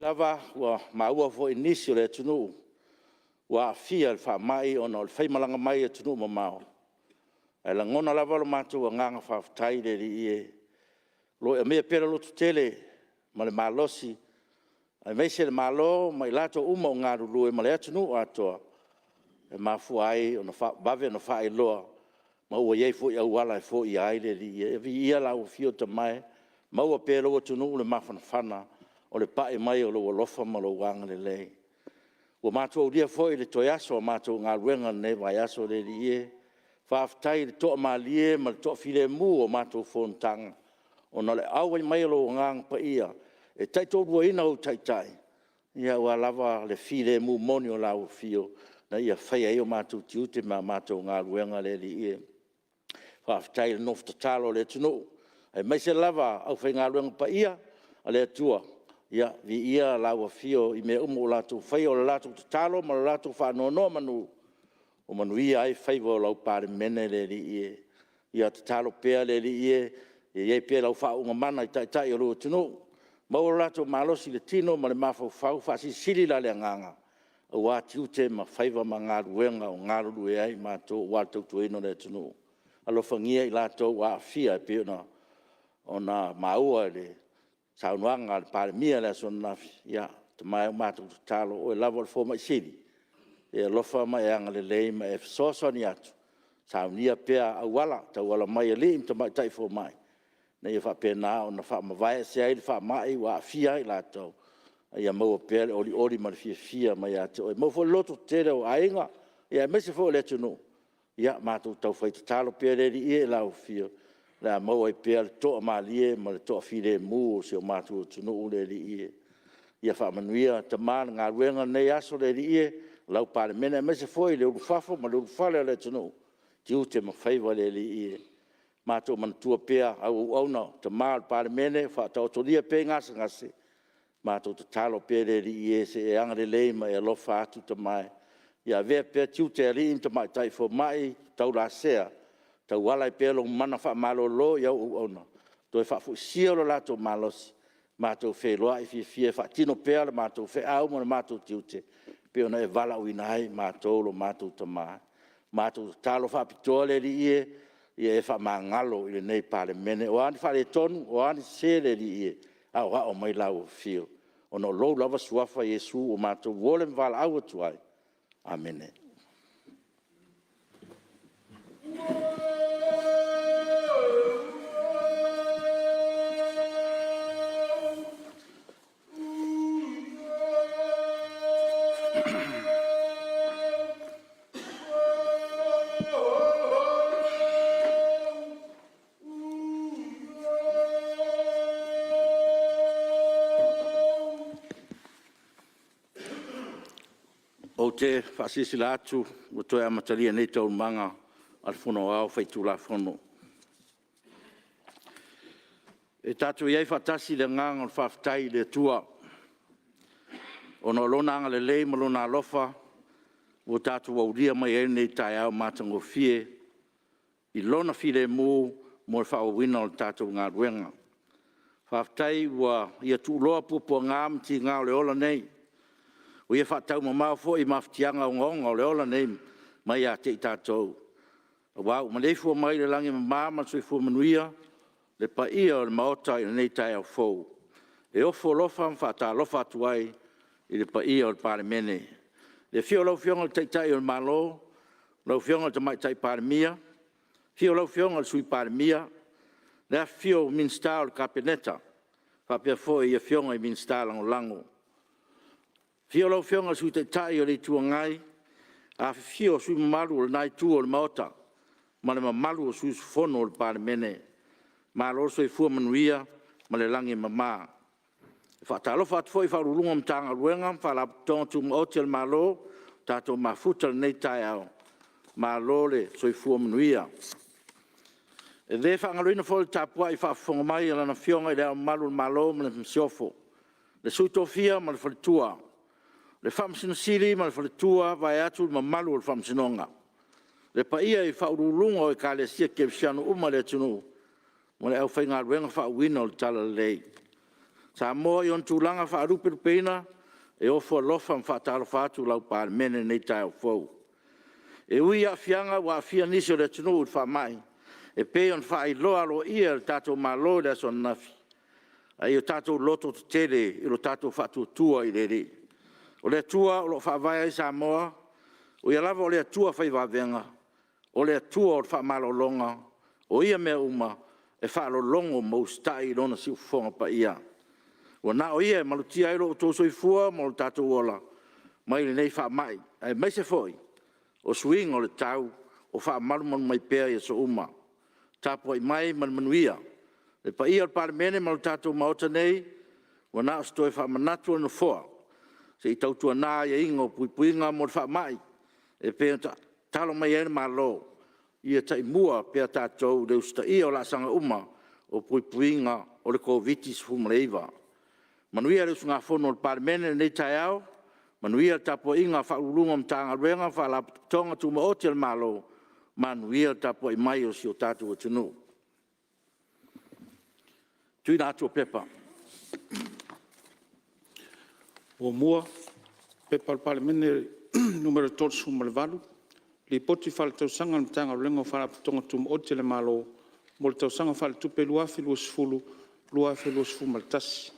Lava ua maua foi i nisi o le atunuu ua aafia i le faamai ona o le faimalaga mai i atunuu mamao, ae lagona lava lo matou agaga faafetai i le Alii e, o lo o e aumaia pea le lototele ma le malosi aemaise le Malo ma i latou uma o galulue ma le atunuu atoa, e mafua ai ona vave ona faailoa ma ua i ai foi auala e foia ai le Alii e. Viia lau Afio Tama e, maua pea e lou atunuu le mafanafana o le pai mai o lou alofa ma lou agalelei. Ua matou aulia foi le toe aso o le matou galuega i lenei vaiaso le Alii e, faafetai i le toamalie ma le toafilemu o matou fonotaga, ona o le auai mai o lou Agaga Paia e taitoaluaina ou taitai, aua lava le filemu moni o lau Afio na ia faia ai o matou tiute ma matou galuega le Alii e. Faafetai i le nofo tatalo a le atunuu, aemaise lava le aufaigaluega paia a le Atua, ia viia lau Afio i mea uma ua latou faia, o le latou tatalo ma le latou faanonomanu ua manuia ai faiva o lau Palemene le Alii e. Ia tatalo pea le Alii e, ia i ai pea lau faauuga mana i taitai o lou atunuu, maua lo latou malosi i le tino ma le mafaufau, faasilisili la le agaga aua tiute ma faiva ma galuega o galulue ai i matou aua le tautuaina o le atunuu. Alofagia i latou ua aafia e pei ona maua i le saunoaga a le Palemia i le aso ananafi. Ia Tama e, o le matou tatalo, o oe lava o le fomai sili, e alofa ma e agalelei ma e fesoasoani atu, saunia pea auala e tauala mai i alii ma tamaitai fomai, ina ia faapena ona faamavae ese ai le faamai ua aafia ai i latou, a ia maua pea le olioli ma le fiafia mai ia te oe. Ia maua foi le lototetele o aiga aemaise foi o le atunuu, ia matou taufai tatalo pea le Alii e i lau Afio, o le a maua ai pea le toamalie ma le toafilemu o si o matou atunuu le Alii e. Ia faamanuia Tama le galuega i lenei aso le Alii e, lau Palemene, aemaise foi le ulufafo ma le ulufale o le atunuu, tiute ma faiva le Alii e. Matou manatua pea au auauna, o tama o le Palemene o faataotolia pea i gasegase, matou tatalo pea le Alii e, se i e agalelei ma e alofa atu Tama e, ia avea pea tiute o alii ma tamaitai fomai taulasea e tauala ai pea lou mana faamalolo i au auauna, toe faafoisia lo latou malosi, matou feiloai fiafia e faatino pea le matou feau ma le matou tiute e pei ona e valaauina ai i matou lo matou Tama. Matou tatalo faapitoa le Alii e, ia e faamagalo i lenei Palemene. O a ni faaletonu, o a ni sese le Alii e, aoao mai lau Afio, ona o lou lava Suafa Iesu ua matou momoli ma valaau atu ai. Amene. Ou te faasilasila atu ua toe amatalia nei Taualumaga a le Fono Aoao Faitulafono. E tatou te i ai faatasi i le agaga o le faafetai i le Atua ona o Lona agalelei ma Lona alofa ua tatou aulia mai ai lenei taeao matagofie i Lona filemu mo le faaauauina o le tatou galuega. Faafetai ua ia tuuloa puapuaga ma tiga o le ola nei, ua ia faataumamao foi mafatiaga ogaoga o le ola nei mai ia te i tatou, aua ua maleifua mai i le lagi e mama ma le soifua manuia le paia o le Maota i lenei taeao fou. E ofo alofa ma faatalofa atu ai i le paia o le Palemene. I le afio o lau Afioga i le Taitai o le Malo, lau Afioga i le Tamaitai Palemia, afio lau Afioga i le Sui Palemia, le afifio o Minisita o le Kapeneta faapea foi Afioga i Minisita Lagolago. Afio lau Afioga i le Sui Taitai o le Itu Agai, afifio sui usufono mamalu o lena Itu o le Maota ma le mamalu o sui usufono o le Palemene. Malo le soifua manuia ma le lagi e mama. E faatalofa atu foi i Ofisa Sili o Pulega o Matagaluega ma Faalapotopotoga Tumaoti a le Malo ua tatou mafuta i lenei taeao, malo le soifua manuia. E le faagaloina foi le tapuai faafofoga mai a Lana Afioga i Le Ao Mamalu o le Malo ma le Masiofo, le Sui Tofia ma le Faletua, le Faamasino Sili ma le faletua vaeatu le mamalu o le Faamasinoga. Le paia i faauluuluga o Ekalesia Kerisiano uma i le atunuu ma le aufaigaluega faauuina o le talalelei. Samoa i ona tulaga faalupelupeina, e ofo alofa ma faatalofa atu lau Palemene i lenei taeao fou. E ui i aafiaga ua aafia nisi o le atunuu i le faamai e pei ona faailoa aloaia e le tatou Malo i le aso ananafi, a ia tatou lototetele i lo tatou faatuatua i le Alii. O le Atua o lo o faavae ai Samoa, o Ia lava o le Atua fai vavega, o le Atua o le faamalologa, o ia mea uma e faalologo ma usitai i Lona siufofoga paia. Ua na o Ia e malutia ai lo outou soifua ma lo tatou ola mai lenei faamai, aemaise foi o suiga o le tau o faamalumalu mai pea i aso uma. Tapuai mai ma le manuia. Le paia o le Palemene ma le tatou Maota nei, ua na o se toe faamanatu a le Nofoa, se i tautuana aiaiga o puipuiga mo le faamai e pei ona tatalo mai ai le Malo, ia taimua pea tatou i le usitaia o laasaga uma o puipuiga o le Koviti-19. Manuia le usugafono a le Palemene i lenei taeao, manuia le tapuaiga a Ofisa Sili o Pulega o Matagaluega ma Faalapotopotoga Tumaoti a le Malo, manuia le tapuai mai a si o tatou atunuu. 1. P.P.2022/2023 Nu.38, Lipoti Faaletausaga a le Matagaluega o Faalapotopotoga Tumaoti a le Malo mo le Tausaga Faaletupe 2020/2021.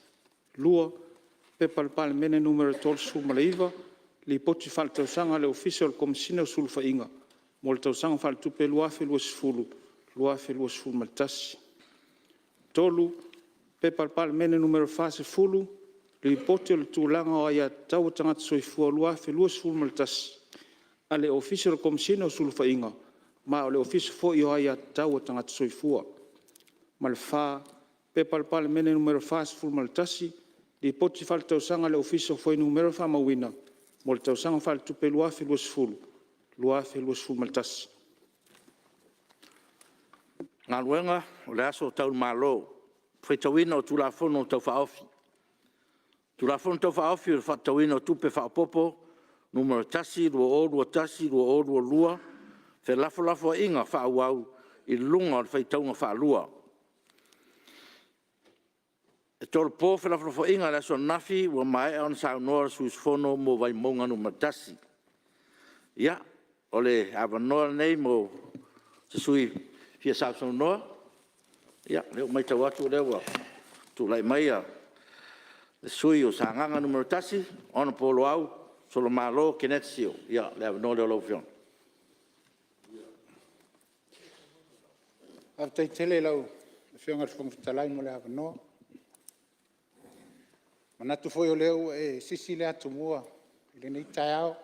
2. P.P.2022/2023 Nu.39, Lipoti Faaletausaga a le Ofisa o le Komesina o Sulufaiga mo le Tausaga Faaletupe 2020/2021. 3. P.P.2022/2023 Nu.40, Lipoti o le Tulaga o Aia Tatau a Tagata Soifua 2021 a le Ofisa o le Komesina o Sulufaiga ma o le Ofisa foi o Aia Tatau a Tagata Soifua. Ma le 4. P.P.2022/2023 Nu.41, Lipoti Faaletausaga a le Ofisa o Fuainumera Faamauina mo le Tausaga Faaletupe 2020/2021. Galuega O le aso Tau i Malo, faitauina o Tulafono Tau Faaofi. Tulafono Tau Faaofi o le Faatatauina o Tupe Faaopoopo (Nu.1) 2021/2022, felafolafoaiga faaauau i luga o le faitauga faalua. E tolopo felafolafoaiga i le aso ananafi ua maea ona saunoa le sui usufono mo Vaimauga 1. Ia, o le avanoa lenei mo se sui usufono e fia sausaunoa. Ia, o lea ua matau atu o lea ua tulai mai le sui usufono mo Sagaga 1, Honorable Loau Solamalemalo Keneti Sio. Ia, o le avanoa lea o lau Afioga. Faafetai tele i lau Afioga i le Fofoga Fetalai mo le avanoa. E manatu foi o lea ua e sisi le atumua i lenei taeao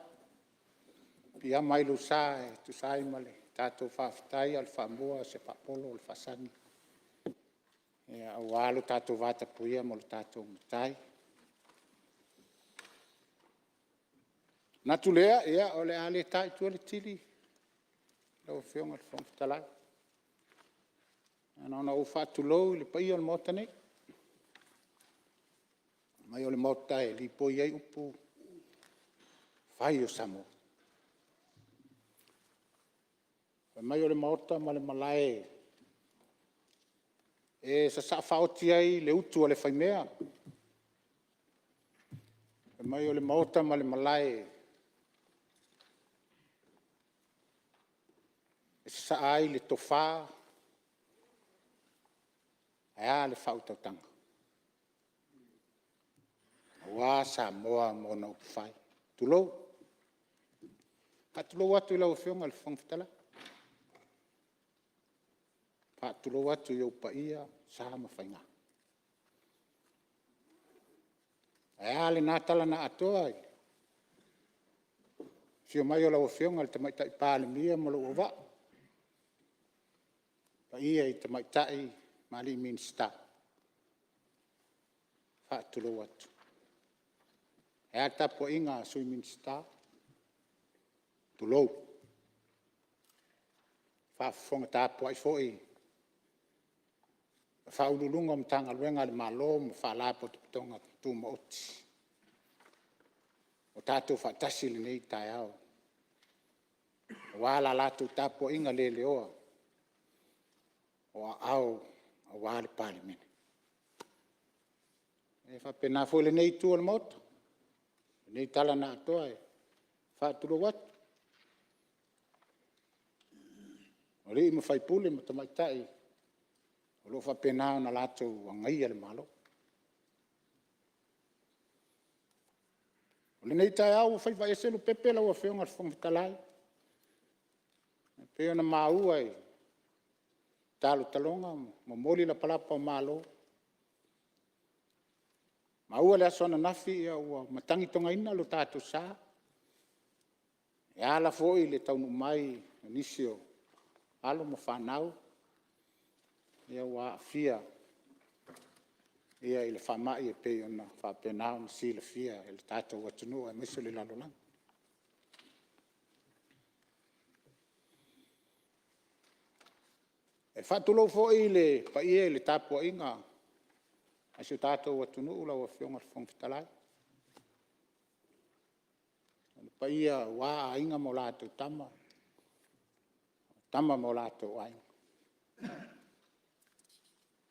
e piiama ai lou sa e tusa ai ma le tatou faafetai, a o le faamua, o se faapolo, o le faasagi aua lo tatou vatapuia ma lo tatou Matai. Ona manatu lea o le a le ta i tua le tili lau Afioga i le Fofoga Fetalai, ae na ona ou faatulou i le paia o le Maota nei, fai mai o le Maota e lipoi ai upu fai o Samoa. Fai mai o le Maota ma le Malae e sasaa faaoti ai le utu a le faimea, fai mai o le Maota ma le Malae e sasaa ai le tofa ae a le faautautaga aua Samoa ma ona upufai. Tulou. E faatulou atu i lau Afioga i le Fofoga Fetalai, e faatulou atu i ou paia, sa ma faiga. Ae a lena tala na atoa i le afio mai o lau Afioga i le Tamaitai Palemia ma lou auvaa, le paia i Tamaitai ma alii Minisita. E faatulou atu. Ae a le tapuaiga a Sui Minisita, tulou. Le faafofoga tapuai foi a Ofisa Sili o Pulega o Matagaluega a le Malo ma Faalapotopotoga Tumaoti ua tatou faatasi i lenei taeao aua la latou tapuaiga leleoa o aao aua le Palemene. E faapena foi lenei Itu o le Maota, i lenei tala na atoa. E faatulou atu i alii ma faipule ma tamaitai o lo o faapena ona latou agaia le Malo. O lenei taeao ua faiva ese lopepe lau Afioga i le Fofoga Fetalai, e pei ona maua i talotaloga ma momoli lapalapa o malo. Maua le aso ananafi ua matagitogaina lo tatou sa e ala foi i le taunuu mai o nisi o alo ma fanau ua aafia i le faamai e pei ona faapena ona silafia e le tatou atunuu aemaise o le lalolagi. E faatulou foi i le paia i le tapuaiga a si o tatou atunuu lau Afioga i le Fofoga Fetalai, le paia aua Aiga ma latou Tama, o Tama ma o latou Aiga, le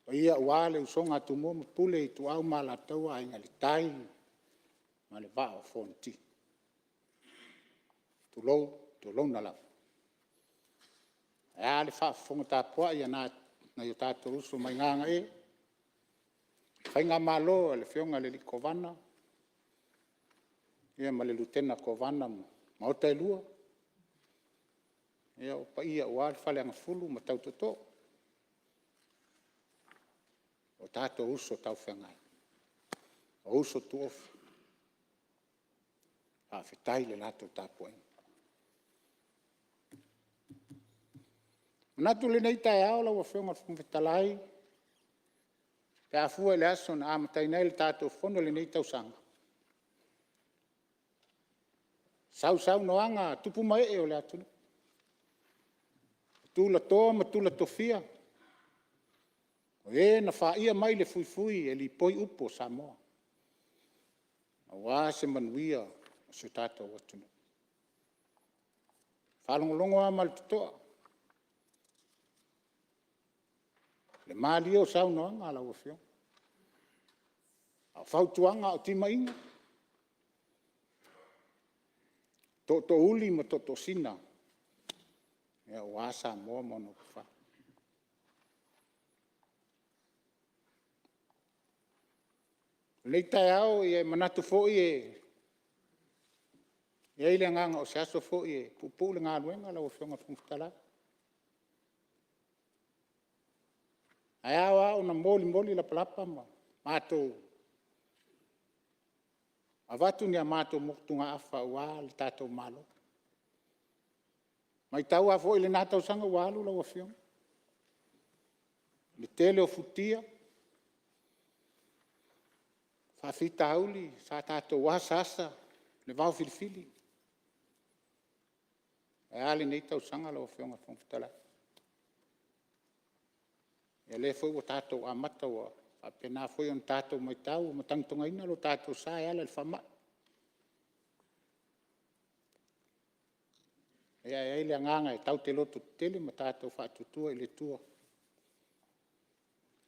paia aua le usoga a Tumua ma Pule, Ituau ma Alataua, Aiga i le Tai ma le Vaa o Fonoti. Tulou, tulouna lava. Ae a le faafofoga tapuai a nai o tatou uso mai gagae, le faigamalo a le Afioga i le Kovana ma le Lutena Kovana ma Maota e Lua, o paia aua le Faleagafulu ma tau Tootoo, o tatou uso taufeagai, o uso tuofe. Faafetai i le latou tapuaiga. E manatu i lenei taeao lau Afioga i le Fofoga Fetalai, pe a fua i le aso na amataina ai le tatou Fono i lenei tausaga, sausaunoaga a tupu ma ee o le atunuu, tulatoa ma tula tofia, o e na faia mai le fuifui e lipoi upu o Samoa aua se manuia o si o tatou atunuu. E faalogologo lava ma le totoa i le malie o saunoaga a lau Afioga, a o fautuaga a o timaiga, tootoouli ma tootoosina aua Samoa ma ona upufai. O lenei taeao, e manatu foi e i ai le agaga o se aso foi e puupuu le galuega lau Afioga i le Fofoga Fetalai. Ae ao lava ona molimoli lapalapa ma matou avatu ni a matou motugaafa aua le tatou Malo. E matau lava foi i lena tausaga ua alu lau Afioga, i le tele o futia, faafitauli sa tatou asaasa le vaofilifili. Ae a lenei tausaga lau Afioga i le Fofoga Fetalai? Ia o lea foi ua tatou amata ua faapena foi ona tatou matau ua matagitogaina lo tatou sa e ala i le faamai. Ia e i ai le agaga tatou te lototetele ma tatou faatuatua i le Atua,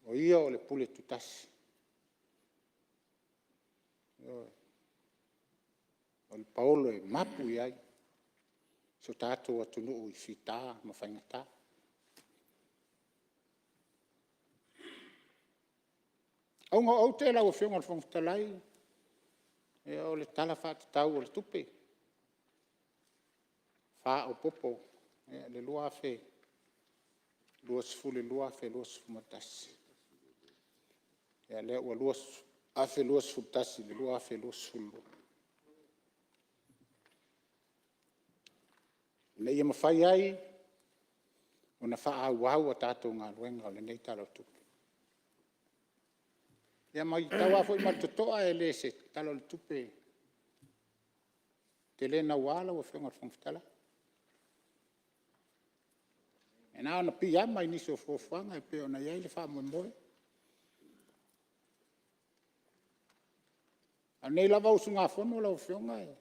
o Ia o le pule tutasi, ioe. O le paolo e mapu i ai si o tatou atunuu i fita ma faigata. O auga o aute lau Afioga i le Fofoga Fetalai, o le Tala Faatatau o le Tupe Faaopoopo 2020/2021, ia lea ua 2021/2022, ina ia mafai ai ona faaauau a tatou galuega o lenei Tala o le Tupe. Ia e matau lava foi ma le totoa e le o se Tala o le Tupe tele naua lau Afioga i le Fofoga Fetalai. E na ona piiama i nisi o fuafuaga e pei ona i ai le faamoemoe. A o lenei lava usugafono lau Afioga, e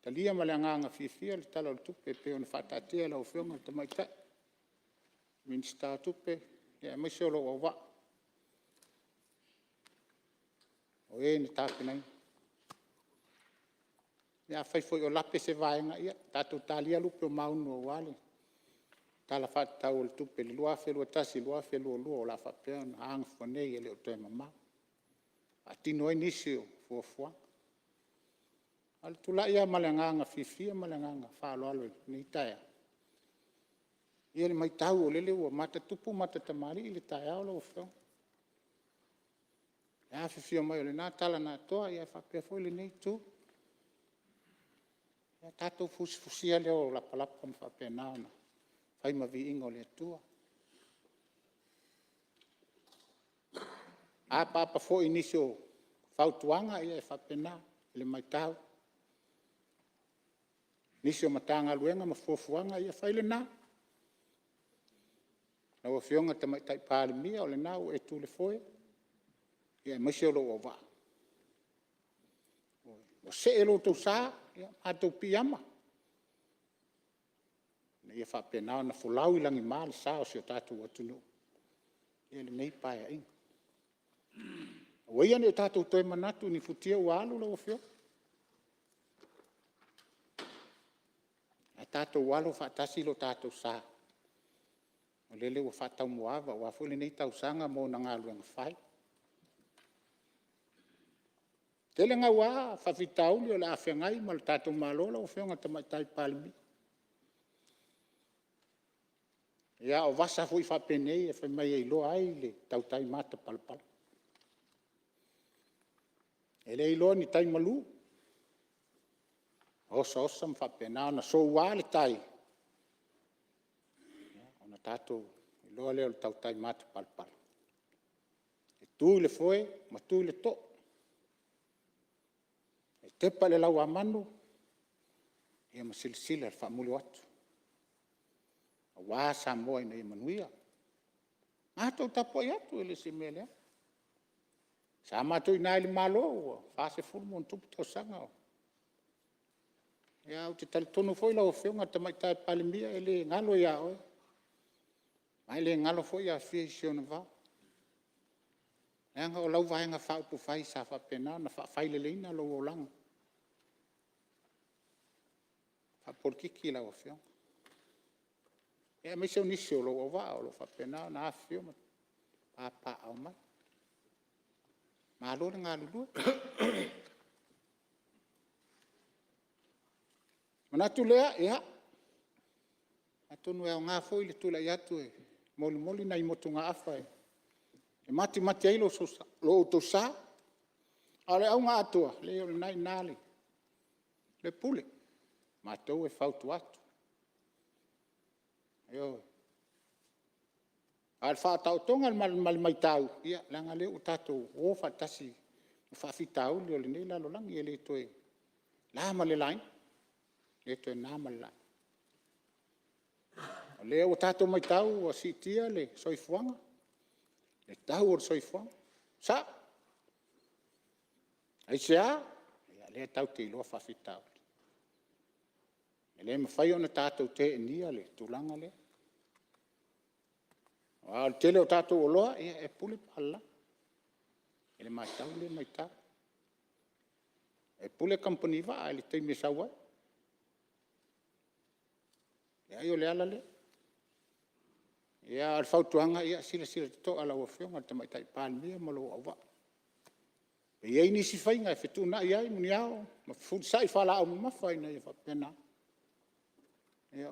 talia ma le agaga fiafia le Tala o le Tupe e pei ona faataatia e lau Afioga i le Tamaitai Minisita o Tupe aemaise o lou auvaa. O e na tapenaina. Ia afai foi o lape se vaega, ia tatou talia lupe o maunu aua le Tala Faatatau o le Tupe 2021/2022 o le a faapea ona a gafua nei e le o toe mamao e faatino ai nisi o fuafuaga. A o le tulai lava ma le agaga fiafia ma le agaga faaaloalo i lenei taeao, ia le matau o lele ua matatupu matatamalii le taeao lau Afioga, i le afifio mai o lena tala na atoa ae faapea foi lenei itu. Ia tatou fusifusia lea o lapalapa ma faapena ona fai ma viiga o le Atua. A apaapa foi i nisi o fautuaga, ia e faapena le matau. Nisi o Matagaluega ma fuafuaga, ia fai lena. Lau Afioga i le Tamaitai Palemia, o lena ua e tu i le foe aemaise o lou auvaa. Ua see lo outou sa, ia matou piiama ina ia faapena ona folau i lagima le sa o si o tatou atunuu i lenei Paeaiga. Aua ia ne i o tatou toe manatu i ni futia ua alu lau Afioga, ae tatou alo faatasi lo tatou sa, o lele ua faataumuaava aua foi lenei tausaga ma ona galuega fai. E tele naua faafitauli o le a feagai ma le tatou Malo lau Afioga i le Tamaitai Palemia. Ia o vasa foi faapenei fai mai e iloa ai le tautai matapalapala. E le iloa ni tai malu, osaosa ma faapena ona soua le tai, ona tatou iloa lea o le tautai matapalapala, e tu i le foe ma tu i le too, e tepa i le lauamanu ma silasila i le faamulioatu aua Samoa ina ia manuia. Matou tapuai atu e le o se mea leaga. Sa matou i ina i le Malo ua 40+ tausaga o… Ae ou te talitonu foi lau Afioga i le Tamaitai Palemia, e le galo ia oe, ma e le galo foi Afia i si ona vao, leaga o lau Vaega Faaupufai sa faapena ona faafaileleina lou olaga faapolokiki lau Afioga, aemaise o nisi o lou auvaa o lo o faapena ona afifio ma papaaao mai. Malo le galulue. Ona manatu lea, ia, atonu e aoga foi le tulai atu e molimoli nai motugaafa e matimati ai lo outou sa. A o le auga atoa, leai o lena e i ina le pule, o matou e fautua atu. Ioe. A o le faataotoga ma le matau, ia leaga o lea ua tatou o faatasi i faafitauli o lenei lalolagi, e le toe na ma le laina, e le toe na ma le laina. O lea ua tatou matau ua siitia le soifuaga, le tau o le soifuaga. E sao. Aisea? O lea tatou te iloa faafitauli. E le mafai ona tatou teenia le tulaga lea. Aua o le tele o tatou oloa, e pule papalagi i le matau lea matau. E pule kamupani vaa i le taimi e sau ai. Leai o le ala lea. A o le fautuaga, ia silasila totoa lau Afioga i le Tamaitai Palemia ma lou auvaa. E i ai nisi faiga e fetuunai ai muniao ma fefulisai faalaau mamafa ina ia faapena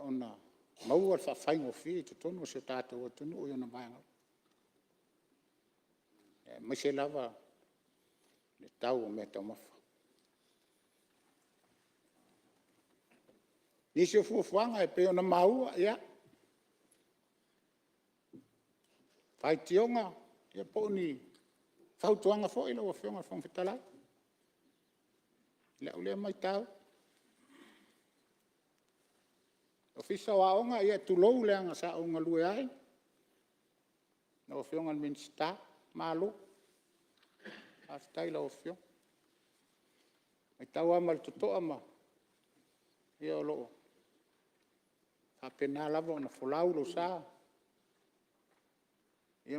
ona maua le faafaigofie i totonu o si o tatou atunuu i ona vaega uma, aemaise lava le tau o meataumafa. O nisi o fuafuaga e pei ona maua, ia, faitioga po o ni fautuaga foi lau Afioga i le Fofoga Fetalai i lau lea matau. Ofisa o Aoga, ia tulou leaga sa ou galue ai lau Afioga i le Minisita. Malo faafetai i lau Afioga. E matau lava ma le totoa o lo o faapena lava ona folau lou sa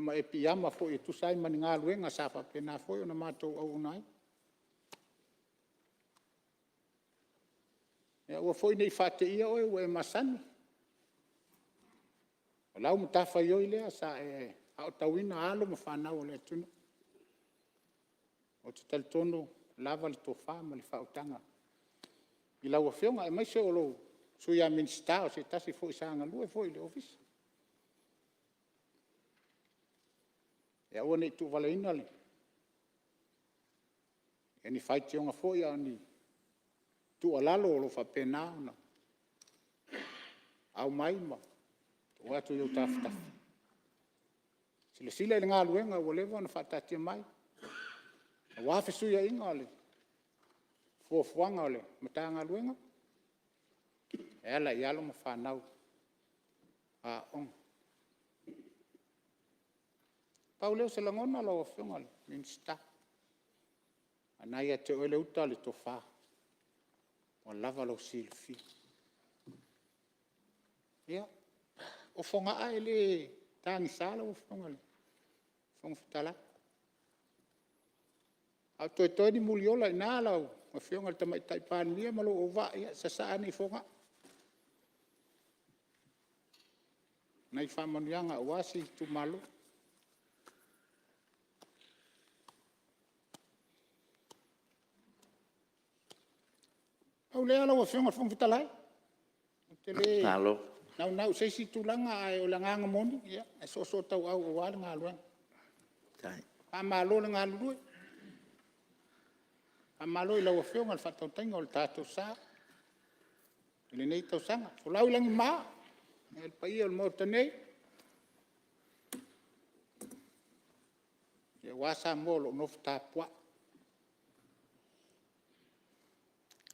ma e piiama foi e tusa ai ma ni galuega sa faapena foi ona matou auauna ai. Aua foi ne i faateia oe ua e masani, o lau matafaioi lea sa e aotauina alo ma fanau a le atunuu. Ou te talitonu ua lava le tofa ma le faautaga i lau Afioga aemaise o lou sui a Minisita o se tasi foi sa galue foi i le Ofisa. Ia aua ne i tuuvaleina e ni faitioga foi a o ni tuualalo o lo o faapena ona aumai ma tuu atu i ou tafatafa. Silasila i le galuega ua leva ona faataatia mai aua fesuiaiga o le fuafuaga a le Matagaluega e ala i alo ma fanau aooga. Pau lea o se lagona lau Afioga i le Minisita, o lena e ia te oe le uta le tofa, ua lava lou silafia. Ia, o Fogaa e le tagisa lau Afioga i le Fofoga Fetalai, a o toetoe ni muliola i ina lau Afioga i le Tamaitai Palemia ma lou auvaa, ia sasaa ane i Fogaa nai faamanuiaga aua si itumalo. Pau lea lau Afioga i le Fofoga Fetalai, ou te le naunau i se isi tulaga, ae o le agaga moni, e soosootauau aua le galuega. Faamalo le galulue, faamalo i lau Afioga i le faatautaiga o le tatou sa i lenei tausaga. Folau i lagima le paia o le Maota nei aua Samoa o lo o nofo tapuai.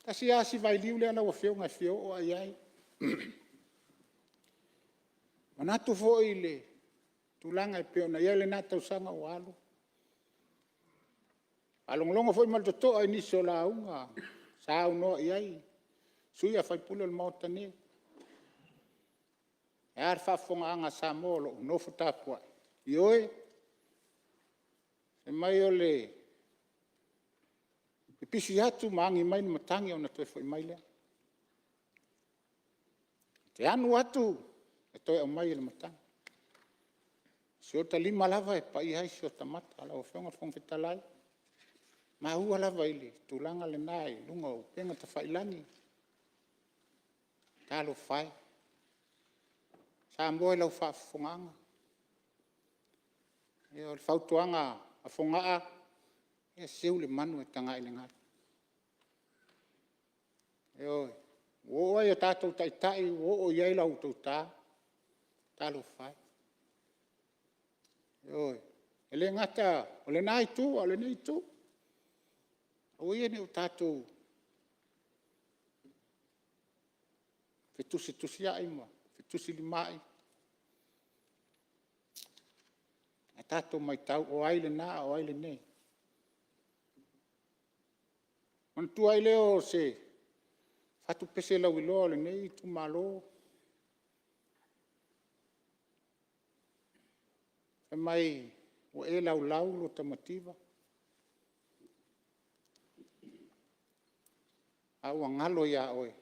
Tasi lava si vailiu lea lau Afioga e fia oo lava i ai, e manatu foi i le tulaga e pei ona i ai lena tausaga ua alu, faalogologo foi ma le totoa i nisi o lauga na saunoa i ai sui usufono o le Maota nei. Ae a le faafofogaaga a Samoa o lo o nofo tapuai? Ioe, fai mai o le pipisi atu ma agi mai le matagi ona toe foi mai lea. E te anu atu e toe aumai e le matagi. O si ota lima lava e paia ai si ota mata. Lau Afioga i le Fofoga Fetalai, e maua lava i le tulaga lena i luga o upega tafailagi, talofa e, Samoa i lau faafofogaaga, o le fautuaga a Fogaa, ia seu le manu ae tagai i le galu. Ioe. Ua oo lava i o tatou taitai ua oo i ai la outou ta, talofa e. Ioe. E le gata o lena Itu a o lenei Itu. Aua ia ne i o tatou fetusitusiai ma fetusilimaai, ae tatou matau o ai lena a o ai lenei. Ona manatua ai lea o se fatupese lauiloa o lenei itumalo, fai mai ua e laulau lota mativa a ua galo ia oe,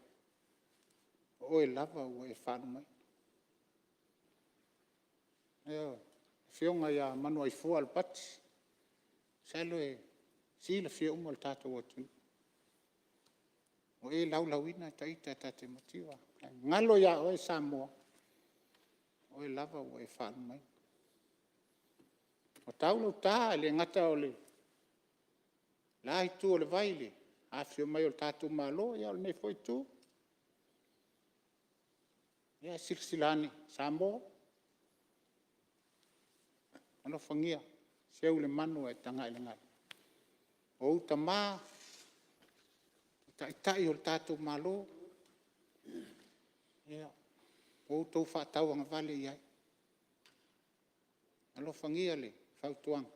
o oe lava ua e faalumaina. Ioe. Le Afioga ia Manuaifua Alapati, masalo e silafia uma e le tatou atunuu. Ua e laulauina ita ta te mativa, ae galo ia oe Samoa, o oe lava ua e faalumaina. Ua tau lau ta, e le gata o le la itu o le vai i le afifio mai o le tatou Malo, a o lenei foi itu. Ia silasila ane Samoa, alofagia seu le manu ae tagai i le galu. O ou tama, o taitai o le tatou Malo, ia, ua outou faatauagavale i ai. Alofagia le fautuaga.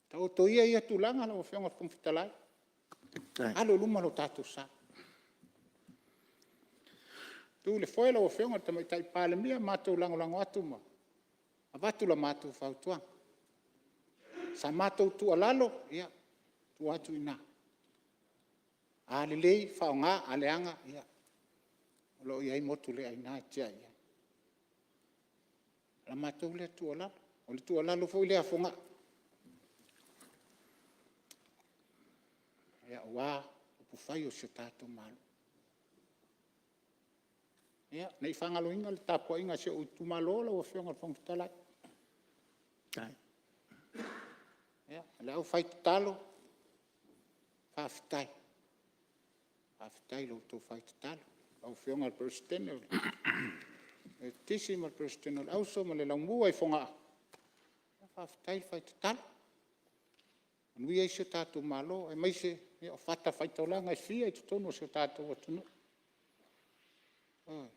Taoto ia ia tulaga lau Afioga i le Fofoga Fetalai, alo i luma lo tatou sa. Tu i le foe lau Afioga i le Tamaitai Palemia, matou lagolago atu ma avatu la matou fautuaga. O sa matou tuualalo, ia, tuu atu i ina. A lelei faaaoga, a leaga, ia o lo o i ai motu le aina e tiai i ai. O la matou lea tuualalo, o le tuualalo foi lea a Fogaa aua upufai o si o tatou Malo. Ia, ne i faagaloina le tapuaiga a si ou itumalo lau Afioga i le Fofoga Fetalai, le aufaitatalo, faafetai, faafetai i la outou fai tatalo. Lau Afioga i le Peresetene o le Metotisi ma le Peresetene o le Auso ma le Laumua i Fogaa, faafetai le fai tatalo. Manuia ai si o tatou Malo aemaise o fatafaitaulaga e fia i totonu o si o tatou atunuu. Ioe.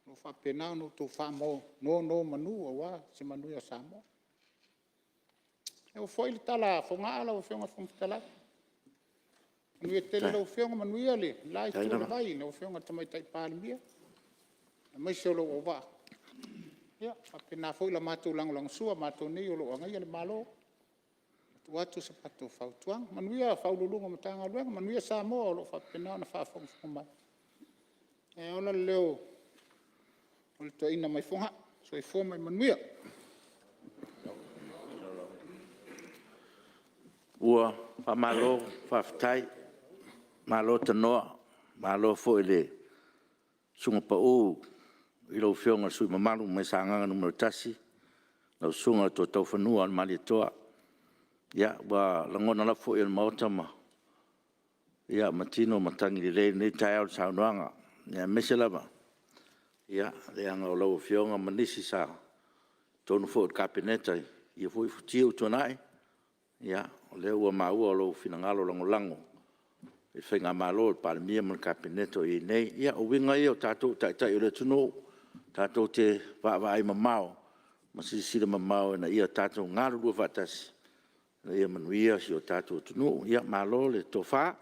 O lo o faapena ona outou faanonomanu aua se manuia o Samoa. Ia ua foi le tala a Fogaa lau Afioga i le Fofoga Fetalai, manuia tele lau Afioga, manuia le la itu o le vai i lau Afioga i le Tamaitai Palemia aemaise o lou auvaa, ia faapena foi la matou lagolagosua, matou nei o lo o agaia le Malo e tuu atu sa matou fautuaga. Manuia Ofisa Sili o Pulega o Matagaluega, manuia Samoa o lo o faapena ona faafogafoga mai. Ae ola le leo o le toeaina mai Fogaa. Soifua ma ia manuia. Ua faamalo faafetai, malo tanoa, malo foi i le susuga pau i lau Afioga i le sui usufono mamalu mai Sagaga 1, lau Susuga i le Toetaufanua a le Malietoa. Ia, ua lagona lava foi e le Maota ma tino matagi lelei i lenei taeao le saunoaga, aemaise lava leaga o lau Afioga ma nisi sa i totonu foi o le Kapeneta i ia foi futia ua tuanai. Ia, o lea ua maua lou finagalo lagolago i le faigamalo a le Palemia ma le Kapeneta o i ai nei. Ia, o uiga ia o tatou o taitai o le atunuu, tatou te vaavaai mamao ma silasila mamao ina ia tatou galulue faatasi ina ia manuia si o tatou atunuu. Malo le tofa,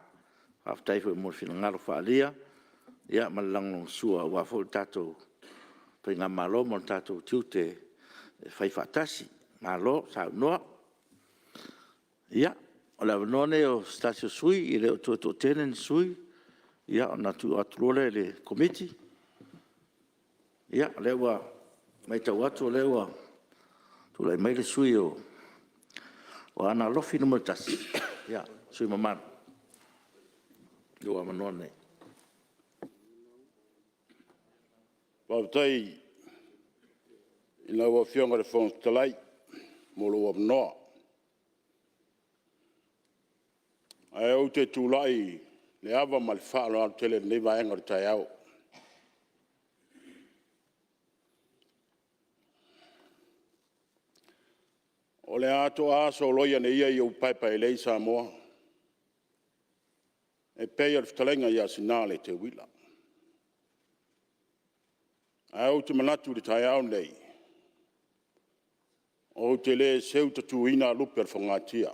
faafetai foi mo le finagalo faaalia ma le lagolagosua aua foi le tatou faigamalo ma lo tatou tiute e fai faatasi. Malo saunoa. Ia, o le avanoa lenei o se tasi o sui usufono, e le o toe toatele ni sui usufono, ia ona tuu atu loa lea i le Komiti. Ia, o lea ua matau atu o lea ua tulai mai le sui usufono mo Aana Alofi 1. Ia, le sui usufono mamalu, lou avanoa lenei. Faafetai i lau Afioga i le Fofoga Fetalai mo lou avanoa. Ae ou te tulai i le ava ma le faaaloalo tele i lenei vaega o le taeao. O le a toa soloi ane ia i ou paepaelei Samoa e pei o le fetalaiga ia Sinaleteuila. Ae ou te manatu i le taeao lenei, ou te le seu tatuina lupe o le fogatia,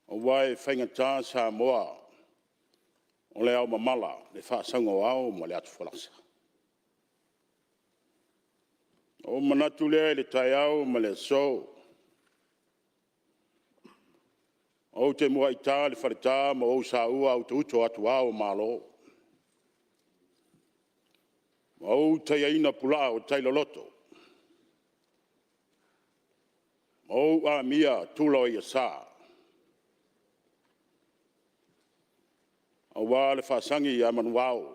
aua e faigata Samoa o le aomamala, le faasauga o ao ma le atufolasa. Ona ou manatu lea i le taeao ma le aso, ou te muai ta le faleta ma ou saua autouto o atuao o Malo, ma ou taiaina pulaa o tai loloto, ma ou amia tula o i'asa, aua le faasagi ia manuvao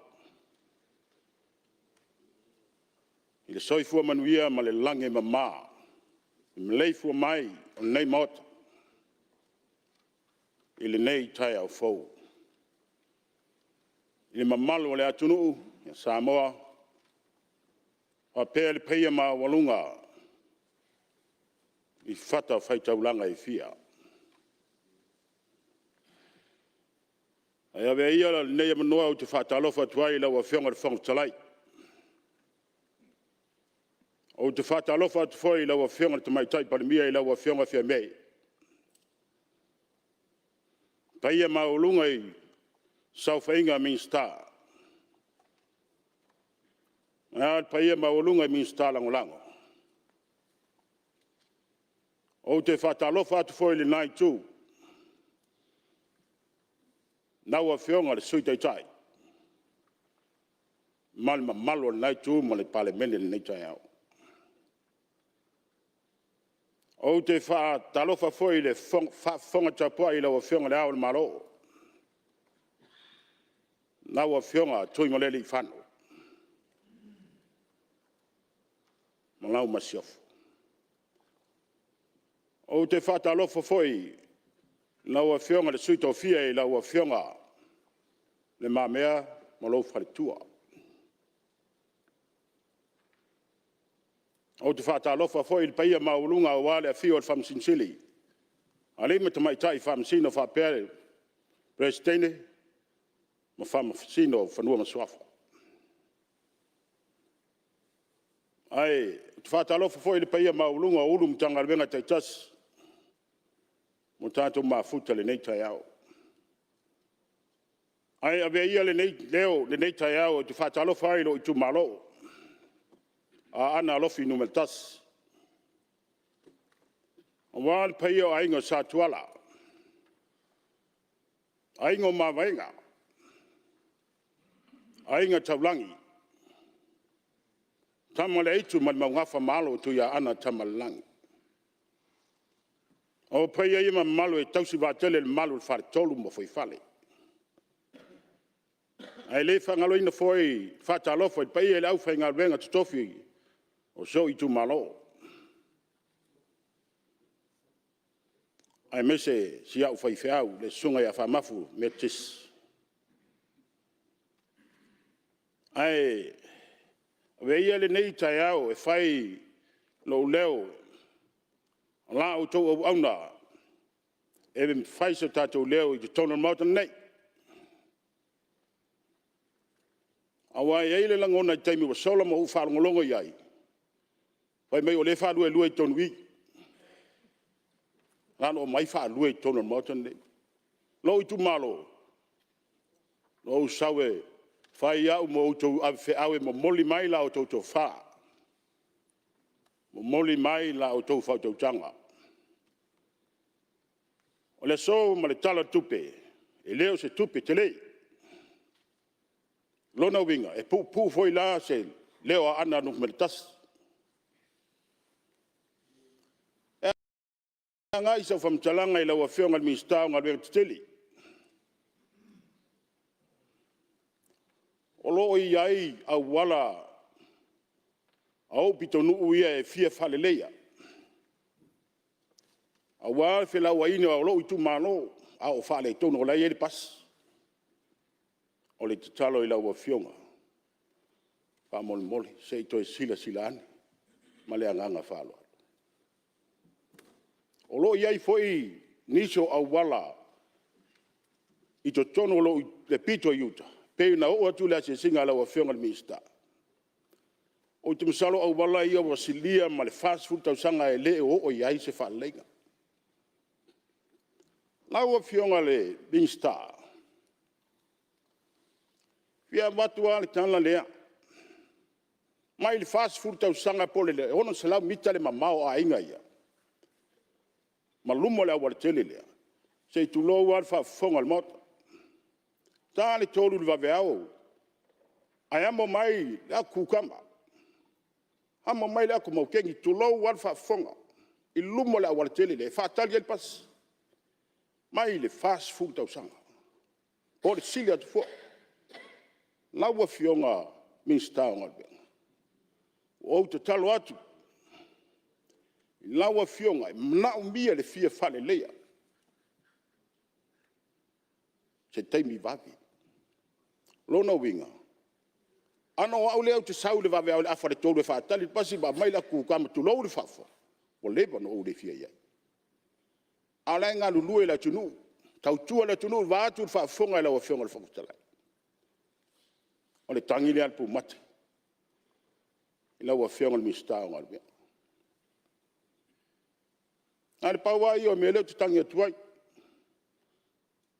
i le soifua manuia ma le lagi e mama, le maleifua mai o lenei Maota i lenei taeao fou. I le mamalu o le atunuu o Samoa faapea le paia maualuga i fatafaitaulaga e fia. Ae avea ia lenei avanoa ou te faatalofa atu ai i lau Afioga i le Fofoga Fetalai. Ou te faatalofa atu foi i lau Afioga i le Tamaitai Palemia lau Afioga Fiame. Le paia maualuga i le saofaiga a Minisita, ae a le paia maualuga i Minisita Lagolago. Ou te faatalofa atu foi i lena Itu. Lau Afioga i le Sui Taitai ma le mamalu o lena Itu ma le Palemene i lenei taeao. Ou te faatalofa foi i le faafofoga tapuai a lau Afioga i Le Ao o le Malo, lau Afioga Tuimalealiifano ma lau Masiofo. Ou te faatalofa foi i lau Afioga i le Sui Tofia i lau Afioga Le Mamea ma lou faletua. Ou te faatalofa foi i le paia maualuga aua le afio o le Faamasino Sili, Alii ma Tamaitai Faamasino faapea le Peresetene ma Faamasino o Fanua ma Suafa. Ae ou te faatalofa foi i le paia maualuga o Ofisa Sili o Matagaluega taitasi ua tatou mafuta i lenei taeao. Ae avea ia lenei leo i lenei taeao ou te faatalofa ai i lou itumalo o Aana Alofi Nu.1, aua le paia o Aiga Sa Tuala, Aiga o Mavaega, Aiga Taulagi, Tama a le Aitu ma le Maugafa ma alo o Tuiaana Tamaalelagi. O paia ia ma mamalu e tausi vaatele e le mamalu i le Faletolu ma Fuaifale. Ae le faagaloina foi le faatalofa i le paia i le aufaigaluega totofi o si ou itumalo, aemaise si au faifeau le Susuga ia Faamafu Metotisi. Ae avea ia lenei taeao e fai lou leo o la outou auauna e fai so tatou leo i totonu o le Maota lenei. Aua e i ai le lagona i le taimi ua sola ma ou faalogologo i ai, fai mai o lea e faaluelue i totonu i i. Na ona omai faalue i totonu o le Maota lenei. Lou itumalo, na ou sau e fai au ma outou avefeau e momoli mai la outou tofa, momoli mai la outou faautautaga. O le aso ma le Tala o le Tupe, e le o se tupe tele. O lona uiga, e puupuu foi la se leo o Aana Nu.1. E agai sau faamatalaga i lau Afioga i le Minisita o Galuega Tetele. O lo o i ai auala a ou pitonuu ia e fia faaleleia, aua le felauaiga o lou itumalo a o faaletonu o la e i ai le pasi. O le tatalo i lau Afioga, faamolemole se i toe silasila ane ma le agaga faaaloalo. O lo o i ai foi nisi o auala i totonu o le pito i uta, e pei ona oo atu le asiasiga a lau Afioga i le Minisita, ou te masalo o auala ia ua silia ma le 40 tausaga e le o oo i ai se faaleleiga. Lau Afioga i le Minisita, e fia avatu lava le tala lea, mai le 40 tausaga po o le 600 mita le mamao o aiga ia ma luma o le aualatele lea, se i tulou lava le faafofoga a le Maota, e ta le 3 i le vaveao ae amo mai le ato kukama, amo mai le ato maukeni, tulou lava le faafofoga, i luma o le aualatele lea e faatali ai le pasi, mai le 40 tausaga po o le sili atu foi. Lau Afioga i le Minisita o Galuega, ua ou tatalo atu i lau Afioga, e manaomia le fia faaleleia i se taimi vave. O lona uiga, ana o au lea ou te sau i le vaveao i le afa i le 3 e faatali le pasi ma aumai le ato kukama tulou le faafofoga, ua leva ona ou le fia i ai. A o la e galulue le atunuu, tautua le atunuu vaeatu le faafofoga a lau Afioga i le Fofoga Fetalai. O le tagi lea a le pumate i lau Afioga i le Minisita o Galuega. Na o le pau lava ia o mea lea ou te tagi atu ai,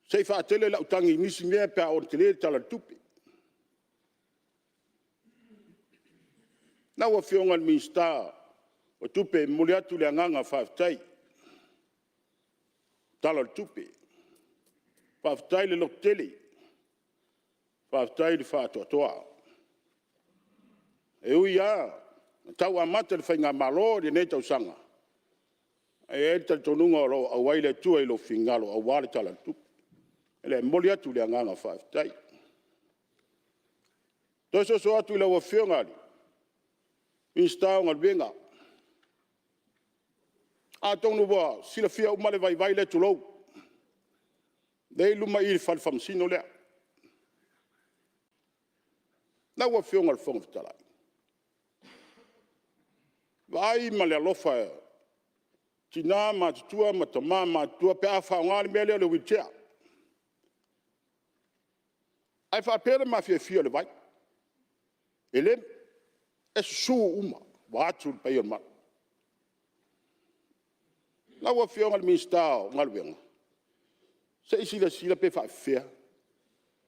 se i faatele lau tagi i nisi mea pe a oo ina tele le Tala o le Tupe. Lau Afioga i le Minisita o Tupe, e momoli atu le agaga faafetai i le Tala o le Tupe. Faafetai le lototele, faafetai le faatoatoa. E ui lava ina tau amata le faigamalo i lenei tausaga, ae i ai le talitonuga o lo o auai le Atua i lou finagalo aua le Tala o le Tupe. O le mea lea e momoli atu le agaga faafetai. Toe soso atu i lau Afioga i le Minisita o Galuega, atonu ua silafia uma le vaivai lea tulou, lea e i luma i le Fale Faamasino lea. Lau Afioga i le Fofoga Fetalai, vaai ma le alofa i tina matutua ma tama matutua pe a faaaoga le mea lea o le wheelchair. Ae faapea le mafiafia o le vai, e susu uma vaeatu le paia o le malu. Lau Afioga i le Minisita o Galuega, se i silasila pe faapefea,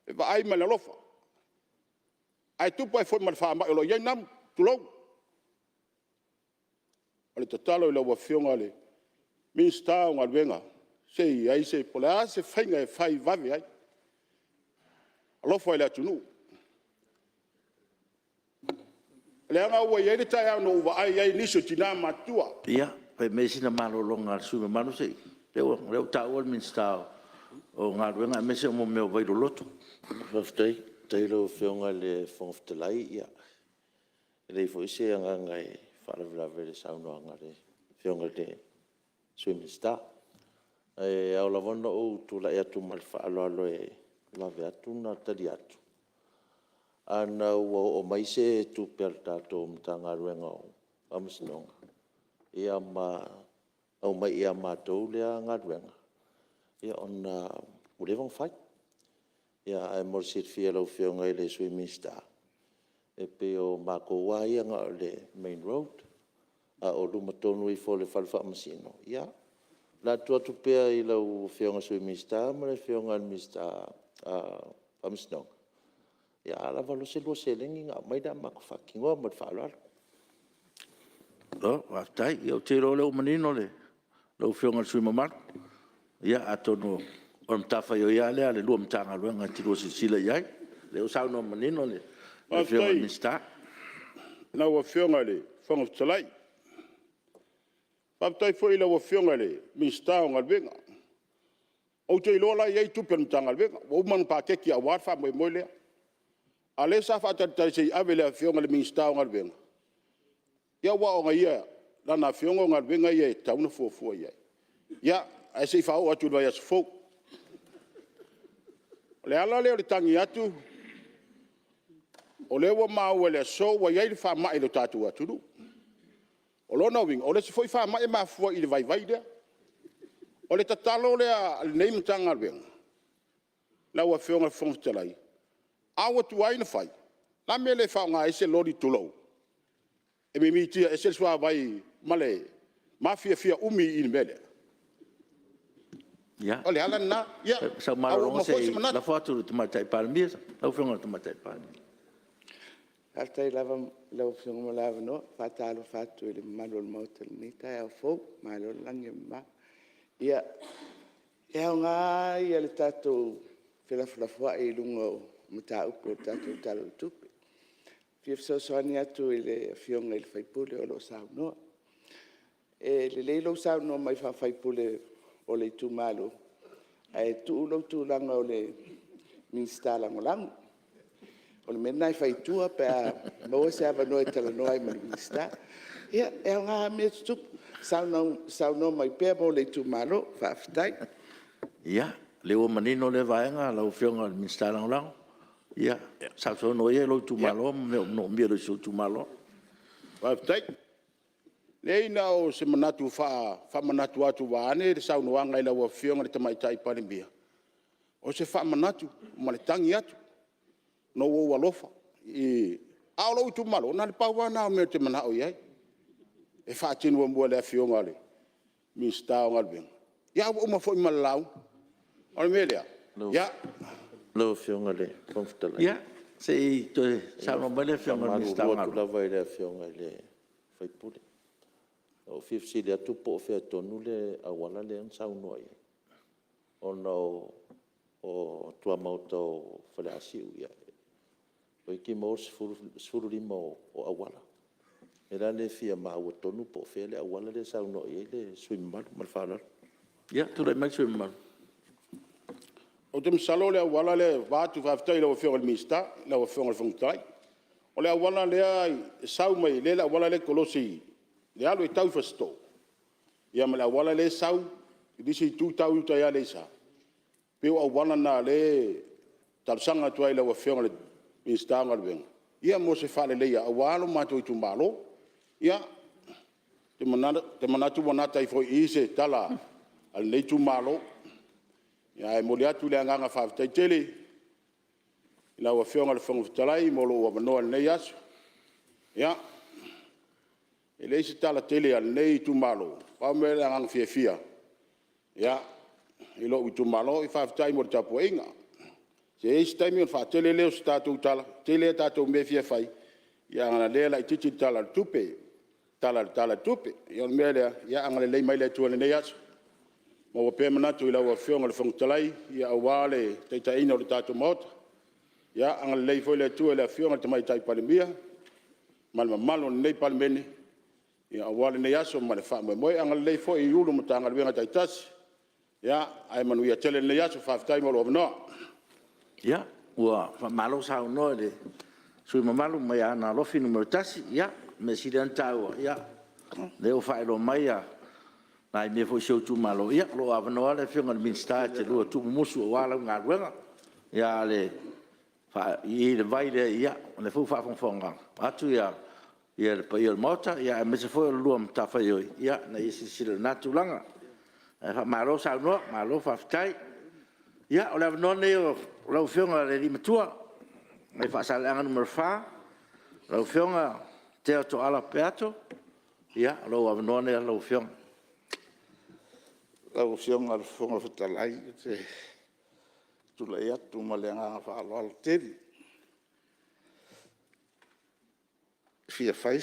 e vaai ma le alofa. Ae tupu ai foi ma le faamai o lo o i ai namu, tulou. O le tatalo i lau Afioga i le Minisita o Galuega, se i i ai se… po o le a se faiga e fai vave ai. Alofa i le atunuu. Leaga ua i ai le taeao na ou vaai ai i nisi o tina matutua. Ia, fai maia sina malologa a le sui usufono mamalu, o lea ua taua le Minisita o Galuega aemaise o mea o vai loloto. Faafetai i lau Afioga i le Fofoga Fetalai. E leai foi se agaga e faalavelave i le saunoaga a le Afioga i le Sui Minisita. Ae ao lava ona ou tulai atu ma le faaaloalo e vave atu ona tali atu. Ana ua oo mai se tupe a le tatou Matagaluega o Faamasinoga ia ma aumai ia matou lea galuega, ona ua leva ona fai. Ae mo le silafia e lau Afioga i le Sui Minisita, e pei o matou lava ia na o le main road, a o luma tonu ifo o le fale faamasino, ia, o le a tuu atu pea i lau Afioga i le Sui Minisita ma le Afioga i le Minisita o Faamasinoga, ia a lava loa se lua seleni ona aumai lea matou faatinoa. Ma le faaaloalo. Malo faafetai. Ia ou te iloa o lea ua manino lau Afioga i le sui usufono mamalu. Ia atonu o le matafaioi lava lea a le lua Matagaluega e te lua silasila i ai, o lea ua saunoa manino le Afioga i le Minisita. Faafetai i lau Afioga i le Fofoga Fetalai. Faafetai foi i lau Afioga i le Minisita o Galuega. Ou te iloa o la e i ai tupe a le Matagaluega ua uma ona paketi aua le faamoemoe lea. A o lea sa faatalitali se i ave i le Afioga i le Minisita o Galuega, aua o lana afioga o galuega ia e tatau ona fuafua i ai. Ia, ae se i faaoo atu i le vaiaso fou. O le ala lea o le tagi atu, o lea ua maua i le aso ua i ai le faamai i le tatou atunuu. O lona uiga, o le isi foi faamai e mafua i le vaivai lea. O le tatalo lea a lenei Matagaluega lau Afioga i le Fofoga Fetalai, a ua tuai ona fai, o le a le mea e le faaaoga ai se loli tulou, e mimiti ese le suavai ma le mafiafia umi i le mea lea? Ia, O le ala lena. Ia, fai sau ae ua malologa uma se foi se i manatu. lafo atu i le Tamaitai Palemia. Lau Afioga i le Tamaitai Palemia. Faafetai lava i lau Afioga mo le avanoa. E faatalofa atu i le mamalu o le Maota i lenei taeao fou, malo le lagi e mama. Ia, e aoga lava le tatou felafolafoai i luga o mataupu o le tatou Tala o le Tupe. E fia fesoasoani atu i le Afioga i le sui usufono o lo o saunoa. E lelei lou saunoa mai faa-sui usufono o le itumalo, ae tuu lou tulaga o le Minisita Lagolago. O le mea lena e fai i tua pe a maua se avanoa e talanoa ai ma le Minisita. Ia, e aoga lava mea tutupu, saunoa mai pea mo le itumalo. Faafetai. Ia, o lea ua manino lea vaega lau Afioga i le Minisita Lagolago. Ia, sausaunoa ia i lou itumalo ma mea o lo o manaomia e si ou itumalo. Faafetai. Leai na o se manatu e faamanatu atu vaeane le saunoaga i lau Afioga i le Tamaitai Palemia, o se faamanatu ma le tagi atu ona ua ou alofa, a o lou itumalo, na o le pau lava lena o mea ou te manao i ai, e faatino muamua e le Afioga i le Minisita o Galuega, ia a ua uma foi ma le lauga. O le mea lea, ia… Lau Afioga i le Fofoga Fetalai… Ia, se i toe saunoa mai le Afioga i le Minisita E o faamalulu atu Galuega. lava i le Afioga i le sui usufono. Na ou fia fesili atu po o fea tonu le auala lea na saunoa i ai, ona o tuamaota o Faleasiu, toeitiiti maua le 15 o auala. O le mea la lea e fia maua tonu po o fea le auala lea e saunoa i ai le sui usufono mamalu. Ma le faaaloalo. Ia tulai mai le sui usufono mamalu. Ou te masalo o le auala lea vaeatu, faafetai i lau Afioga i le Minisita lau Afioga i le Fofoga Fetalai. O le auala lea e sau mai le auala lea e kolosi i le alu e tau i Fasitoo, ia ma le auala lea e sau i le isi itu tau i uta i Aleisa, e pei o auala na o lea e talosaga atu ai i lau Afioga i le Minisita o Galuega, ia mo se faaleleia aua lo matou itumalo. Ia, ou te manatu ua gata ai foi i i se tala a lenei itumalo, ae momoli atu le agaga faafetai tele i lau Afioga i le Fofoga Fetalai mo lou avanoa i lenei aso. Ia, e leai se tala tele a lenei itumalo, pau le mea o le agaga fiafia i lou itumalo, faafetai mo le tapuaiga. Se i i ai se taimi ona faatele lea o se tatou tala, e tele a tatou mea e fia fai, ae ona o lea e laitiiti le Tala o le Tupe, le Tala o le Tupe. Ia o le mea lea, ia agalelei mai le Atua i lenei aso, maua pea manatu i lau Afioga i le Fofoga Fetalai aua le taitaiina o le tatou Maota. Ia agalelei foi le Atua i le Afioga i le Tamaitai Palemia ma le mamalu o lenei Palemene aua lenei aso ma le faamoemoe. Agalelei foi i Ofisa Sili o Pulega o Matagaluega taitasi, ae manuia tele lenei aso. Faafetai mo lou avanoa. Ia, ua faamalo saunoa i le sui usufono mamalu mai Aana Alofi Nu.1. Ia, o le mea sili lava ona taua, o lea ua faailoa mai nai mea foi o si ou itumalo, ia o lo o avanoa lava le Afioga i le Minisita e te lua tuumumusu aua lau galuega. A o le i i le vai lea, o lea foi ua faafogafoga atu le paia o le Maota, aemaise foi o le lua matafaioi ina ia silasila i lena tulaga. Ae faamalo saunoa, malo faafetai. Ia, o le avanoa lenei o lau Afioga i le alii Matua mai Faasaleleaga 4, lau Afioga Tea Tooala Peato. Ia, o lou avanoa lenei lau Afioga. Lau Afioga i le Fofoga Fetalai, ou te tulai atu ma le agaga faaaloalo tele e fia fai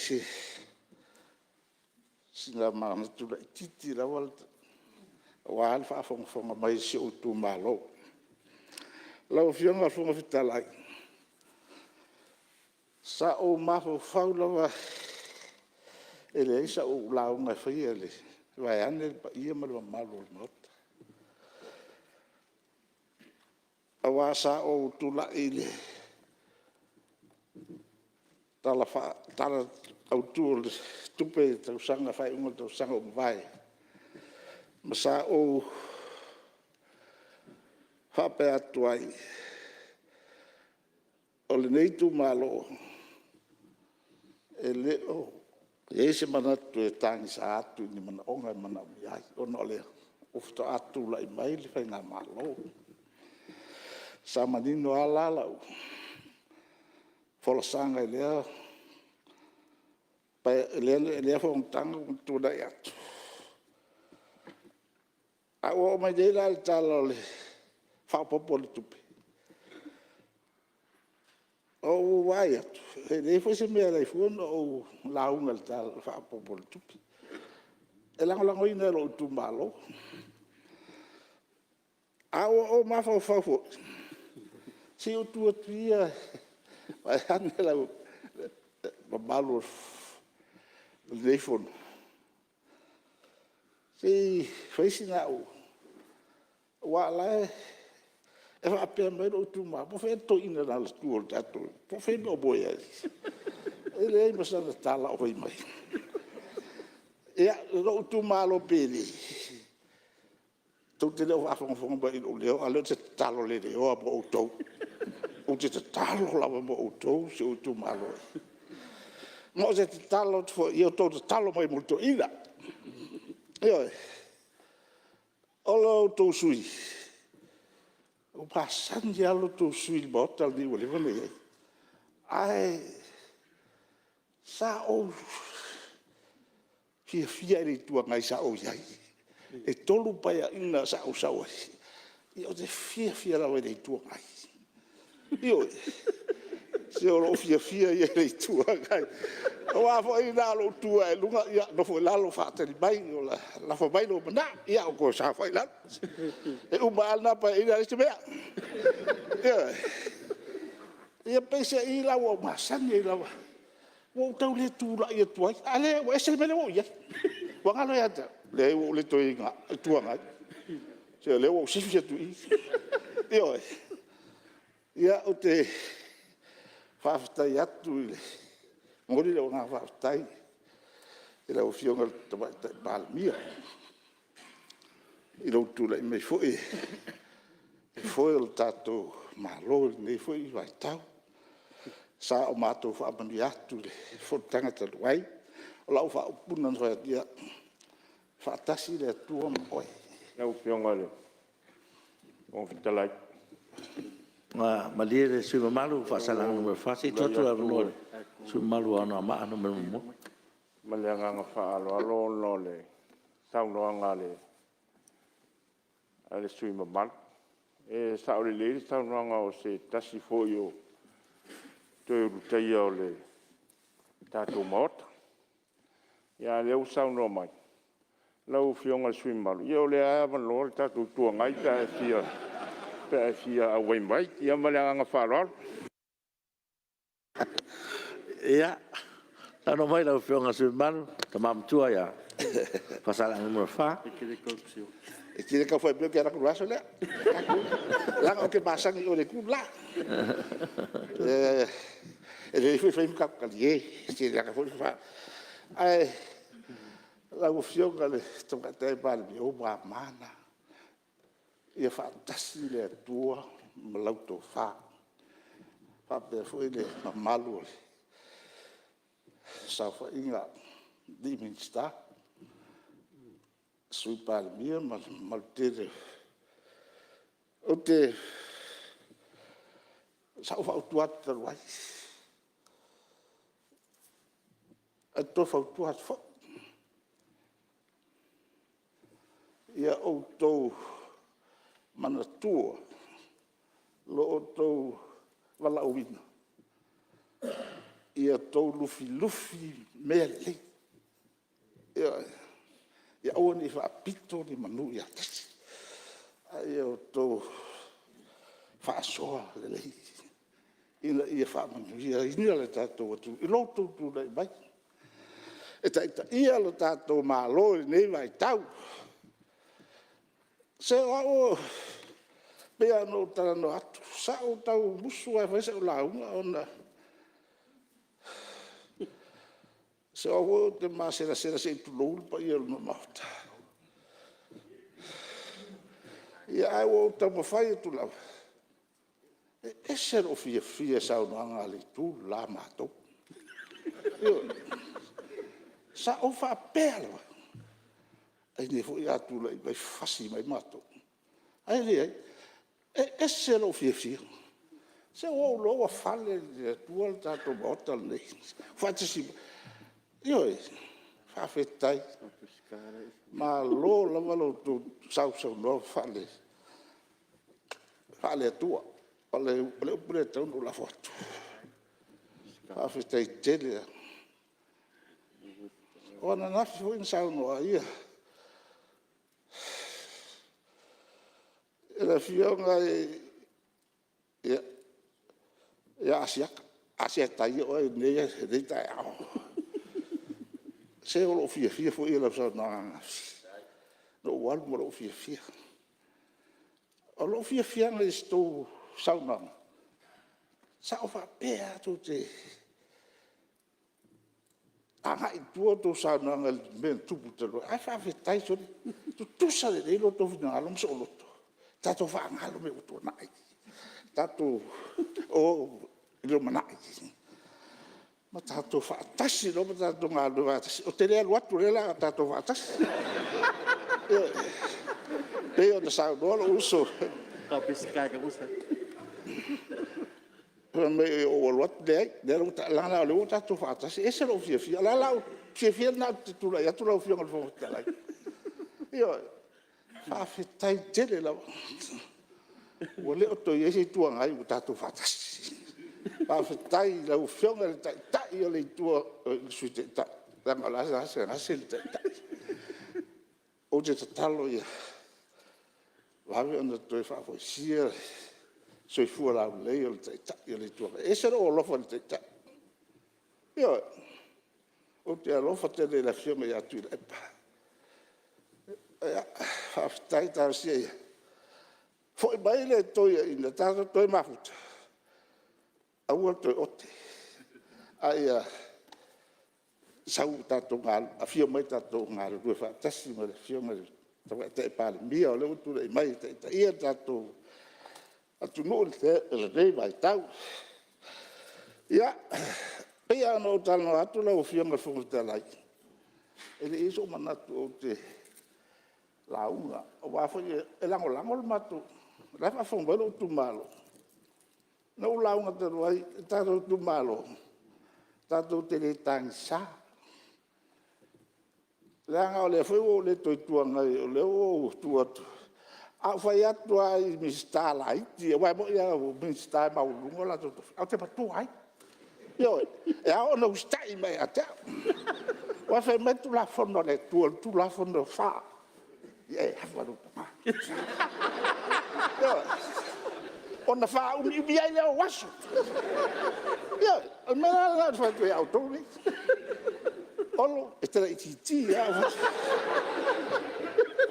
sina manatu laitiiti lava aua le faafogafoga mai a si ou itumalo. Lau Afioga i le Fofoga Fetalai, sa ou mafaufau lava e leai sau lauga e faia vaeane le paia ma le mamalu o le Maota, aua sa ou tulai i le Tala Autu o le Tupe i le faaiuga o le tausaga ua mavae, ma sa ou faapea atu ai, o lenei itumalo, e le o i ai se manatu e tagisa atu i ni manaoga e manaomia ai, ona o lea faatoa tulai mai le faigamalo. Sa manino lava la lau folasaga i lea fonotaga ua tuanai atu. Ae ua oo mai nei la i le Tala Faaopoopo o le Tupe, ua ou vaai atu, e leai foi se mea e ala ai fua ona ou lauga i le Tala Faaopoopo o le Tupe. E lagolagoina e lou itumalo. Ae ua ou mafaufau foi, se i ou tu atu ia vaeane le mamalu o lenei Fono, se i fai sina au... aua o la e faapea mai lou itumalo, po o fea ea le toeaina na alu atu o le tatou... po o fea le mea o moe ai. E leai ma sana tala o fai maia. Ia, lou itumalo pele, tou te le o faafogafoga mai i lou leo, a o lea ou te tatalo leleoa mo outou. Ou te tatalo lava mo outou si ou itumalo e. Ma ou te tatalo atu foi, ia outou tatalo mai mo le toeaina. Ioe. O lo outou sui usufono, ua masani lava lo outou sui usufono i le Maota lenei ua leva ona i ai. Ae sa ou fiafia i le Itu Agai sa ou i ai. E 3 Paeaiga sa ou sau ai, ou te fiafia lava i le Itu Agai. Ioe. Se o lou fiafia ia i le Itu Agai. Aua foi na ona ou tu lava i luga, nofo i lalo, faatali mai, lafo mai lou manao, ia ou toe saofai i lalo. E uma lava lena Paeaiga e leai se mea. Ioe. Ia peiseai la ua ou masani ai lava, ua ou tau le tulai atu ai, a o lea ua ese le mea lea ua ou i ai. Ua galo ia te au, leai ua ou le toe Itu Agai. Se o lea ua ou sifi atu i i. Ioe. Ia, ou te faafetai atu, e momoli lou agaga faafetai i lau Afioga i le Tamaitai Palemia i lou tulai mai foi i le foe o le tatou Malo i lenei foi vaitau. Sa o matou faamanuia atu i le fonotaga talu ai. O lau faaupuga na fai atu, ia faatasi le Atua ma oe. Lau Afioga i le Fofoga Fetalai… Malie le sui usufono mamalu mo Faasaleleaga 4, se i tuu atu le avanoa i le sui usufono mamalu mo Anoamaa 1. Ma le agaga faaaloalo ona o le saunoaga a le sui usufono mamalu. E sao lelei le saunoaga o se tasi foi o Toe Ulutaia o le tatou Maota. A o lea ua saunoa mai. Lau Afioga i le sui usufono mamalu, ia o lea lava e avanoa le tatou Itu Agai pe a e fia auai mai. Ia ma le agaga faaaloalo. Ia, saunoa mai lau Afioga i le sui usufono mamalu, le tama matua ia Faasaleleaga 4. E te le tau fai mea ou te alu atu i le vaiaso lea, leaga ou te masani i o i le itu le la. E lelei foi le fai ma tatou talie, e te leaga foi le… Ae lau Afioga i le Tamaitai Palemia, o ou mama na. Ia faatasi le Atua ma lau tofa, faapea foi le mamalu o le saofaiga a alii Minisita, Sui Palemia ma le mamalu tele. Sa ou fautua atu talu ai, ae ou te toe fautua atu foi, ia outou manatua lo outou valaauina, ia outou lufilufi mea lelei. Ioe. Ia aua ne i faapito ni manu ia Tasi, a ia outou faasoa lelei ina ia faamanuiaina lo tatou atunuu i lo outou tulai mai e taitaia lo tatou Malo i lenei vaitau. Se o au e pei lava ona ou talanoa atu, sa ou tau musu lava e fai sau lauga ona… se o au foi ou te maselasela se i tulou le paia o le Maota. Ae ua ou taumafai atu lava. E ese lou fiafia i saunoaga a le Itu le la a matou. Ioe. Sa ou faapea lava, ai nei foi a tulai mai fasi mai matou. Ae leai, e ese lou fiafia. Se ua ou iloa ua fale i le Atua le tatou Maota lenei, ua faatasi mai. Ioe. Faafetai. Malo lava lo outou sausaunoa faale-Atua. O le upu lea e tatau ona ou lafo atu. Faafetai tele lava. O ananafi foi na saunoa ai le Afioga ia Asiata, Asiata ia oe i lenei taeao. Se o lou fiafia foi ia i lau saunoaga ananafi, na ou alu ma lou fiafia. O lou fiafiaga i a outou saunoaga, sa ou faapea lava tou te agai i tua a outou saunoaga i mea na tupu talu ai. Ae faafetai sole, e tutusa lelei lo outou finagalo ma sou loto, tatou faagalo mea ua tuanai, tatou o i le lumanai ma tatou faatasi loa ma tatou galulue faatasi. Ou te le alu atu o lea o le a tatou faatasi. Ioe. E pei ona saunoa lou uso, fai mai o ou alu atu, leai, leaga o lea ua tatou faatasi. E ese lou fiafia. O le fiafia lena ou te tulai atu lau Afioga i le Fofoga Fetalai. Ioe. Faafetai tele lava. Ua le o toe i ai se Itu Agai ua tatou faatasi. Faafetai i lau Afioga i le Taitai o le Itu Agai, le Sui Taitai, leaga o la e gasegase le Taitai. Ou te tatalo ia vave ona toe faafoisia le soifua laulelei o le Taitai o le Itu Agai. E ese lou alofa i le Taitai. Ioe. Ou te alofa tele i le Afioga ia Tuilaepa. Faafetai. Talosia ia foi mai le toeaina tatou toe mafuta, aua le toe ote, a ia afio mai tatou galulue faatasi ma le Afioga i le Tamaitai Palemia o lea ua tulai mai e taitaia le tatou atunuu i lenei vaitau. Ia, e pei lava ona ou talanoa atu lau Afioga i le Fofoga Fetalai, e le i i ai sou manatu ou te lauga, aua foi e lagolago le matou… O la e faafofoga mai lou itumalo. Na ou lauga talu ai, lo tatou itumalo, tatou te le tagisa, leaga o lea foi ua ou le toe Itu Agai, o lea ua ou tu atu. A ou fai atu lava i Minisita laiti ia, aua e moni lava o Minisita e maualuluga o latou tofiga, ae ou te matua ai. Ioe. E ao ona usitai mai ia te au. Aua fai mai le Tulafono a le Atua i le Tulafono e 4, “Ia e ava i lou tama.” Ioe. Ona faaumiumi ai lea o ou aso. Ioe. O le mea la lena ou te fai atu ai ia outou nei, Olo e te laitiiti lava.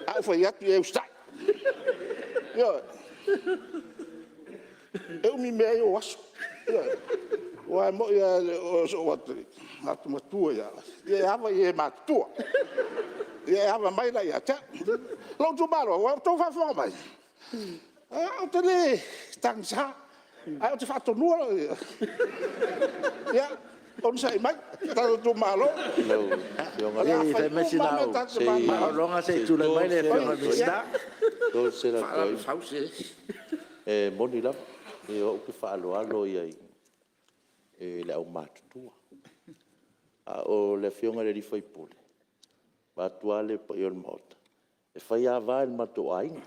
A ou fai atu, ia e usitai. Ioe. E umi ai ou aso. Ioe. Aua e moni lava o sou atomatua ia oe, ia e ava i e matutua. Ia e ava mai la ia te au. Lou itumalo, ua outou faafofoga mai, ou te le tagisa, ae ou te faatonuina. Ia onosai mai le tatou itumalo, o le a Se i fai fai mai uma sina lava mea au ta te mananao ai. malologa se i tulai mai le Afioga i le Minisita. Se i to le sela a le toeaina. E moni lava, o au ou te faaaloalo ia i le aumatutua. A o le Afioga i le sui usufono, vaeatu lava le paia o le Maota, e faiava i lo matou aiga.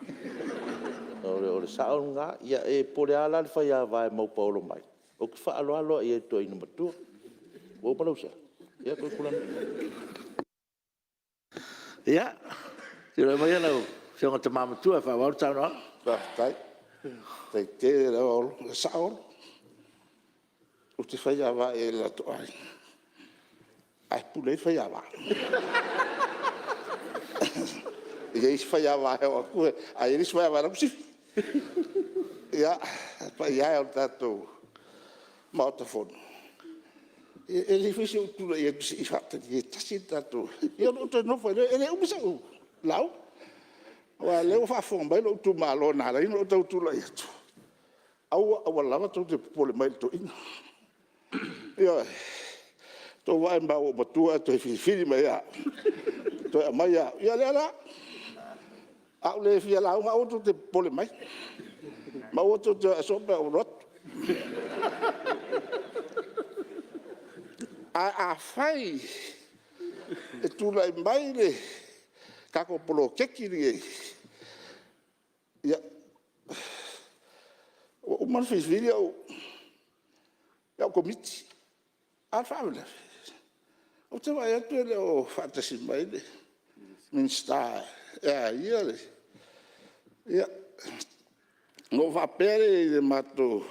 O le sao lena. Ia po o le a la le faiava e maupaolo mai, ou te faaaloalo lava i ai i le toeaina matua. Ua uma lou sela? Ia toe tulai mai. Ia, tulai maia lau Afioga i le Tama Matua e faaauau le saunoaga. Faafetai. Faafetai tele lava Olo. E sao Olo, ou te faiava i ai i lo latou aiga, ae pule ai le faiava. E i ai isi faiava e o atu, ae i ai le isi faiava e alu atu sifi. Ia, le paia e o le tatou Maota Fono, e lelei foi si ou tulai atu se i faatalie tasi le tatou… ia ona ou toe nofo ai lea. E le umi sau lauga, aua o lea ua faafofoga mai lou itumalo na ala ai ona ou tau tulai atu, aua aua lava tou te popole mai i le toeaina. Ioe. Ua outou vaai mai lava ua ou matua ae toe filifili mai lava au, toe aumai lava au. Ia o lea la, a ou le fia lauga aua tou te popole mai, ma aua tou te o ese pe a ou alu atu. Ae afai e tulai mai le tatou poloketi lenei, ia, ua uma ona filifili au Komiti. A o le faalavelave, ou te vaai atu e le o faatasi mai le Minisita e a ia le… Ia, ona ou faapea lea i le matou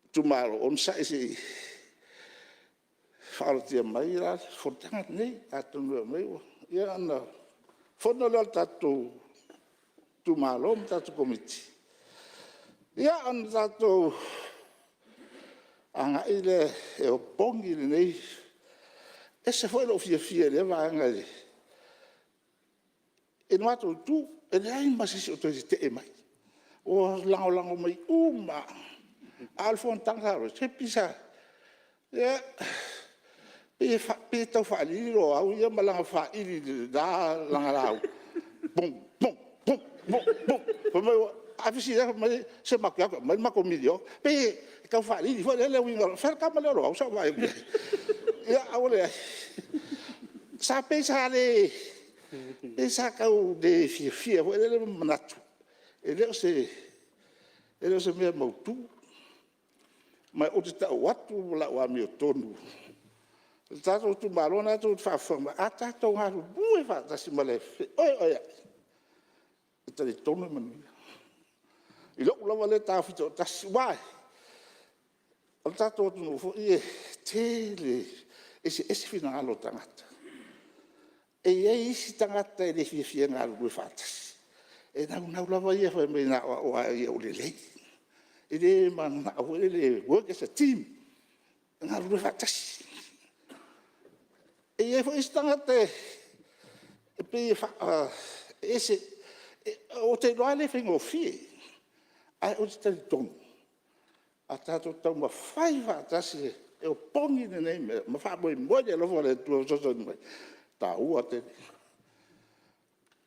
itumalo, onosai se i faaolatia mai le fonotaga lenei, atonu e aumai ua… Ia ona fono lea o le tatou itumalo ma tatou Komiti, ia ona tatou agai lea e opogi lenei… E ese foi lou fiafia i lea vaega i le matou itu, e leai ma se isi o toe tetee mai, ua lagolago mai uma lava. A o le fonotaga talu ai, se pei sa… ia, pei e tau faalili Loau ia ma lana faili i lana lauga, boom, boom, boom, boom. Ae fesili atu fai mai se matou te o atu e aumai le matou $1 miliona. E pei e tau faalili foi lea le uiga, o fea le tama lea o Loau sa ou vaai atu i ai? Ia, ae ua leai. Sa pei sa le, pei sa tau le fiafia foi lele ma manatu, e le o se mea mautu. Ma ou te tau atu lau amiotonu, le tatou itumalo lena e tou te faafofoga mai, a tatou galulue faatasi ma le feoeoeai, e talitonu e manuia. I lou lava lea taofi e toatasi. Aua o le tatou atunuu foi e tele, e eseese finagalo o tagata. E i ai isi tagata e le fiafia e galulue faatasi, e naunau lava ia fai mai na o au lava ia ou lelei. E le mananao foi lele e work as a team, e galulue faatasi. E i ai foi isi tagata e pei e ese... Ou te iloa lava e le faigofie, ae ou te talitonu, a tatou taumafai faatasi e opogi lenei mea ma faamoemoe i le alofa o le Atua e fesoasoani mai, e taua tele.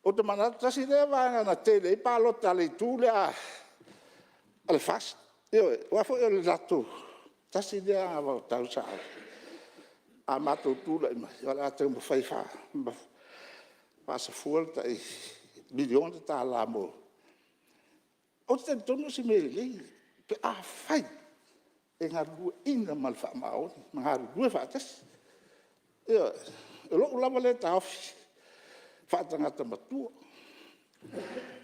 Ou te manatu, tasi lea vaega na tele ai palota a le itu lea a le FAST, ioe. Aua foi o le latou tasi lea anavatau sa ave, a matou tulai mai, o le a taumafai e faasafua le tai $1 miliona mo... Ou te talitonu o se mea lelei pe afai e galueaiina ma le faamaoni ma galulue faatasi. Ioe. O lou lava lea taofi faatagata matua.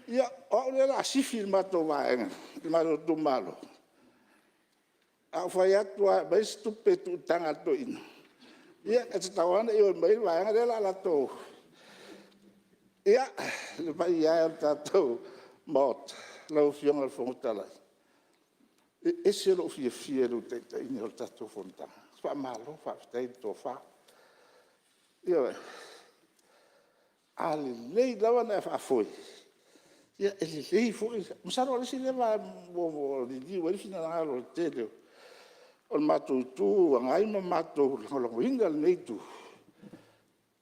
Ia, o au lea o le a sifi i le matou vaega le matou itumalo, a ou fai atu lava e aumai se tupe e tuu i le taga a le toeaina, ia, e tatau lava ona ioe mai i ai le vaega lea o le a latou... Ia, le paia e o le tatou Maota, lau Afioga i le Fofoga Fetalai, e ese lou fiafia i lou taitaiga o le tatou fonotaga. Faamalo faafetai le tofa. Ioe. A lelei lava ona e faafoe, ia e lelei foi. Masalo o le isi lea vaega ua liliu i ai finagalo o le tele o le matou Itu Agai ma matou lagolagoina lenei Itu,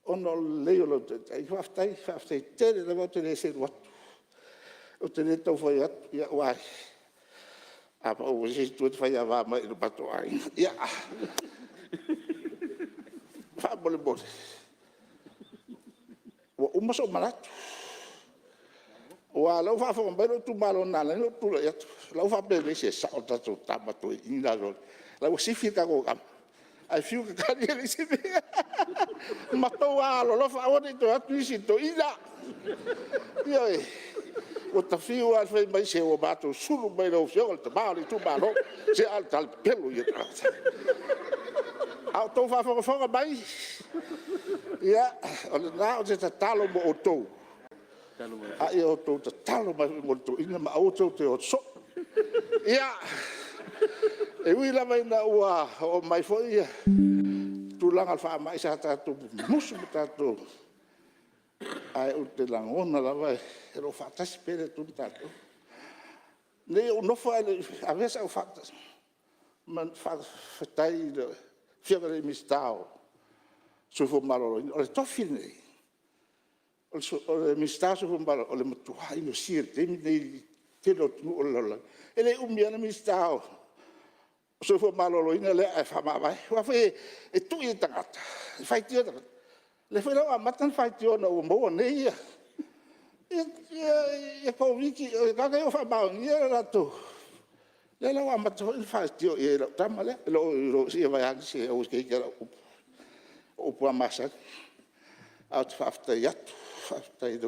ona o le lelei o lau taitaiga. Faafetai, faafetai tele lava. Ou te le selu atu, ou te le tau fai atu, aua a pau mai se isi itu e te faiava mai i lo matou aiga. Ia, faamolemole, ua uma sou manatu. Aua o lea ua faafofoga mai lou itumalo na ala ai ona ou tulai atu, o la e ua faapea mai, se sao le tatou tama toeaina o la e ua sifi le tatou tama, ae fiu e tali e leai se mea. Matou alolofa aua ne i toe o atu nisi i le toeaina. Ioe. Ua ta fiu lava e fai mai, se ua matou sulu mai i lau Afioga o le tama o le itumalo. Se a o le talapelo ia o le tagata. A o outou faafogafoga mai, ia, o lena ou te tatalo mo outou, a ia outou tatalo mai foi mo le toeaina ma aua tou te o atu soo. Ia, e ui lava ina ua oo mai foi le tulaga o le faamai sa tatou mumusu ma tatou, ae ou te lagona lava o lo o faatasi pea le Atua ma tatou. Ne i ou nofo ae le i avea sau faafetai i le Afioga i le Minisita o le Soifua Maloloina. O le tofi lenei, o le Minisita o le Soifua Maloloina, o le matua inosia i le taimi lenei i le tele o atunuu o le lalolagi. E le umi lava le Minisita o le Soifua Maloloina lea ae faamavae. Aua foi e tui e tagata, e faitio tagata. O lea foi la ua amata ona faitio ina ua maua nei Koviti-19, tagata ia ua faamaonia le latou... O lea la ua amata foi ona faitio i ai i lau tama lea, se vaeane se aua te ita i lau upu, o upu lava masani. Ae ou te faafetai atu, faafetai.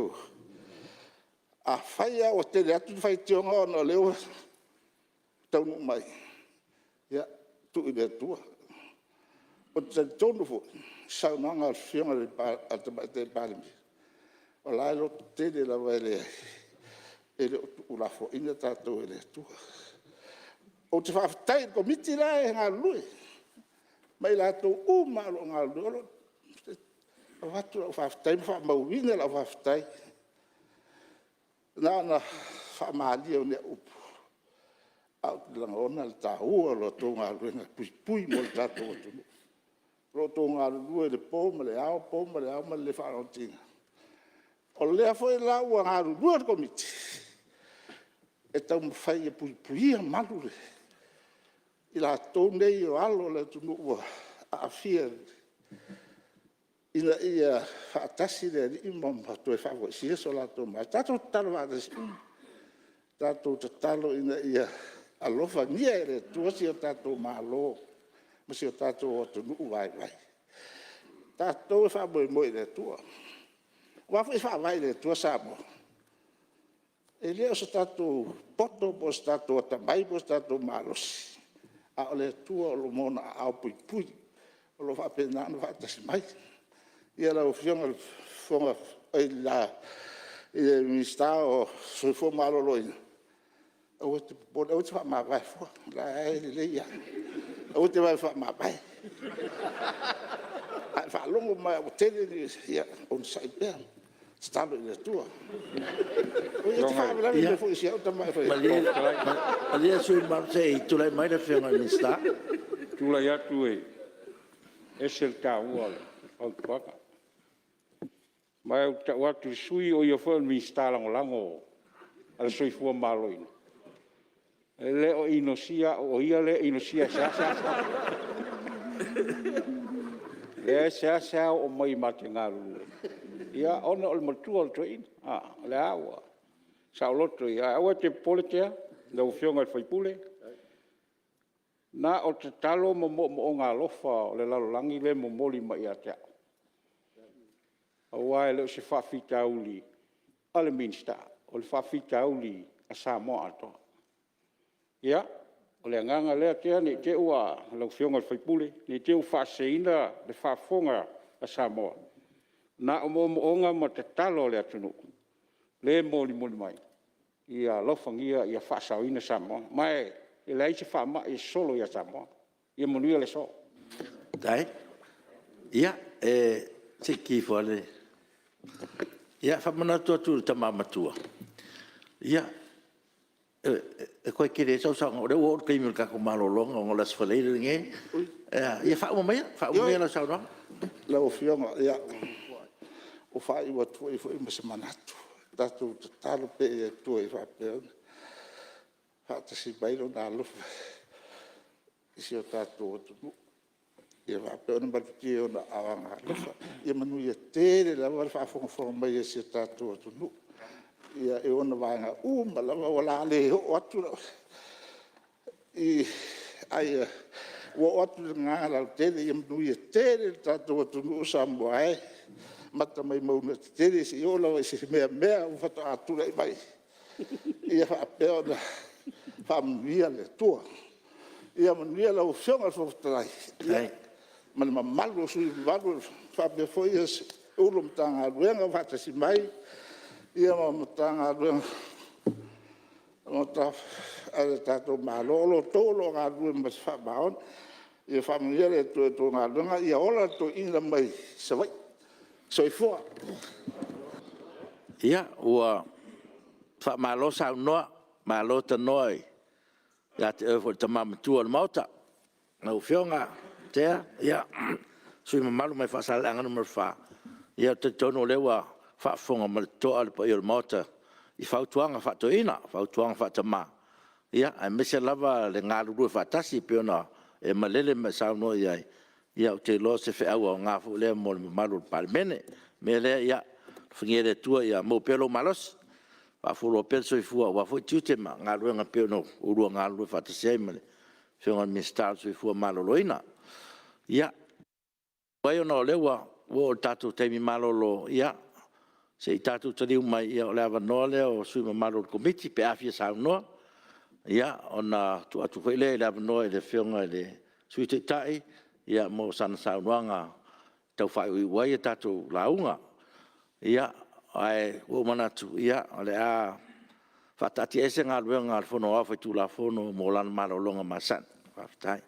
Afai lava ua tele atu ni faitioga ona o lea ua taunuu mai, ia tuu i le Atua. Ou te talitonu foi i le saunoaga a le Afioga i le Tamaitai Palemia, o la e lototele lava e le o tuulafoaiina tatou e le Atua. Ou te faafetai i le Komiti la e galulue ma i latou uma lava o lo o galulue. E avatu lau faafetai ma faamauina lau faafetai. Na ona faamalie o ni au upu, ae ou te lagona le taua o la outou galuega e puipui mo le tatou atunuu. O lo o outou galulue i le po ma le ao, po ma le ao ma le le faalogologotiga. O lea foi la ua galulue le Komiti e taumafai e puipuia malu i latou nei o alo o le atunuu ua aafia ina ia faatasi le Alii ma toe faafoisia so latou malosi. Tatou tatalo faatasi uma, tatou tatalo ina ia Alofagia e le Atua si o tatou Malo ma si o tatou atunuu vaivai. O tatou e faamoemoe i le Atua. Aua foi e faavae i le Atua Samoa. E le o so tatou poto po o so tatou atamai po o so tatou malosi, a o le Atua ma Ona aao puipui o lo o faapena ona faatasi mai. Ia lau Afioga i le Minisita o le Soifua Maloloina, aua e te popole, aua e te faamavae fua, o la e lelei lava. Aua e te vave faamavae. A e faalogo mai lava ua tele ni… ia onosai pea, tatalo i le Atua. E te faalavelave foi i si au tama. Malie le sui usufono mamalu se i tulai mai le Afioga i le Minisita. Ou te tulai atu e ese le taua o le fautuaga. Ma ou te tau atu i le sui usufono o ia foi o le Minisita Lagolago a le Soifua Maloloina, e le o inosia au, o ia lea e inosia e seasea sau. O lea e seasea oo mai ma te galulue, ona o le matua o le toeaina, o lea ua saoloto ia. Ae aua e te popole Tea lau Afioga i le sui usufono, na o tatalo ma moomooga alofa o le lalolagi lea e momoli mai ia te au, aua e le o se faafitauli a le Minisita, o le faafitauli a Samoa atoa. Ia, o le agaga lea Tea ne i te i ua… lau Afioga i le sui usufono, ne i te i ua faaseseina le faafofoga a Samoa, na o moomooga ma tatalo a le atunuu lea e molimoli mai, ia alofagia ia faasaoina Samoa. Ma e leai se faamai e sosolo ia Samoa. Ia manuia le aso. Faafetai. Ia, se i ki foi lava le… Ia, e faamanatu atu i le tama matua, ia, e toe tele sau saunoaga, o lea ua oo i le taimi o le tatou malologa ona o le Aso Faraile lenei. Ia faauma maia lau saunoaga. Lau Afioga, ia, ua faaiu atu ai foi ma se manatu, tatou tatalo pea i le Atua ia faapea ona faatasi mai Lona alofa i si o tatou atunuu, ia faapea ona malutia i Ona aao alofa. Ia manuia tele lava le faafogafoga mai a si o tatou atunuu i ona vaega uma lava. O le a le oo atu lau… ae ua oo atu le agaga lautele. Ia manuia tele lo tatou atunuu Samoa e, amata mai mauga tetele seia oo lava i si meamea faatoa tulai mai. Ia faapea ona faamanuia le Atua. Ia manuia lau Afioga i le Fofoga Fetalai ma le mamalu o sui usufono mamalu faapea foi Ofisa Sili o Pulega o Matagaluega o faatasi mai, ma Matagaluega a le tatou Malo, o outou o lo o galulue ma le faamaoni. Ia faamanuia le Atua i la outou galuega, ia ola le toeaina mai Savaii. Soifua. Ia, ua faamalo saunoa, malo tanoa ia te oe foi o le tama matua o le Maota. Lau Afioga Tea, le sui usufono mamalu mai Faasaleleaga 4, ia ou te talitonu o lea ua faafofoga ma le totoa le paia o le Maota i fautuaga faatoeaina, fautuaga faatama, aemaise lava le galulue faatasi e pei ona e malele ma e saunoa i ai. Ia ou te iloa o se feau aoga foi lea mo le mamalu o le Palemene. O le mea lea, ia alofagia e le Atua ia maua pea lou malosi, faafualoa pea le soifua aua foi tiute ma galuega e pei ona oulua galulue faatasi ai ma le Afioga i le Minisita o le Soifua Maloloina. Ia, talu ai ona o lea ua oo i le tatou taimi malolo, ia, se i tatou taliu mai, o le avanoa lea o sui usufono mamalu o le Komiti pe a fia saunoa. Ia, ona tuu atu foi lea o le avanoa i le Afioga i le Sui Taitai mo sana saunoaga e tau faaiuiu ai a tatou lauga. Ia, ae ua ou manatu, o le a faataatiaese Galuega a le Fono Aoao Faitulafono mo lana malologa masani. Faafetai.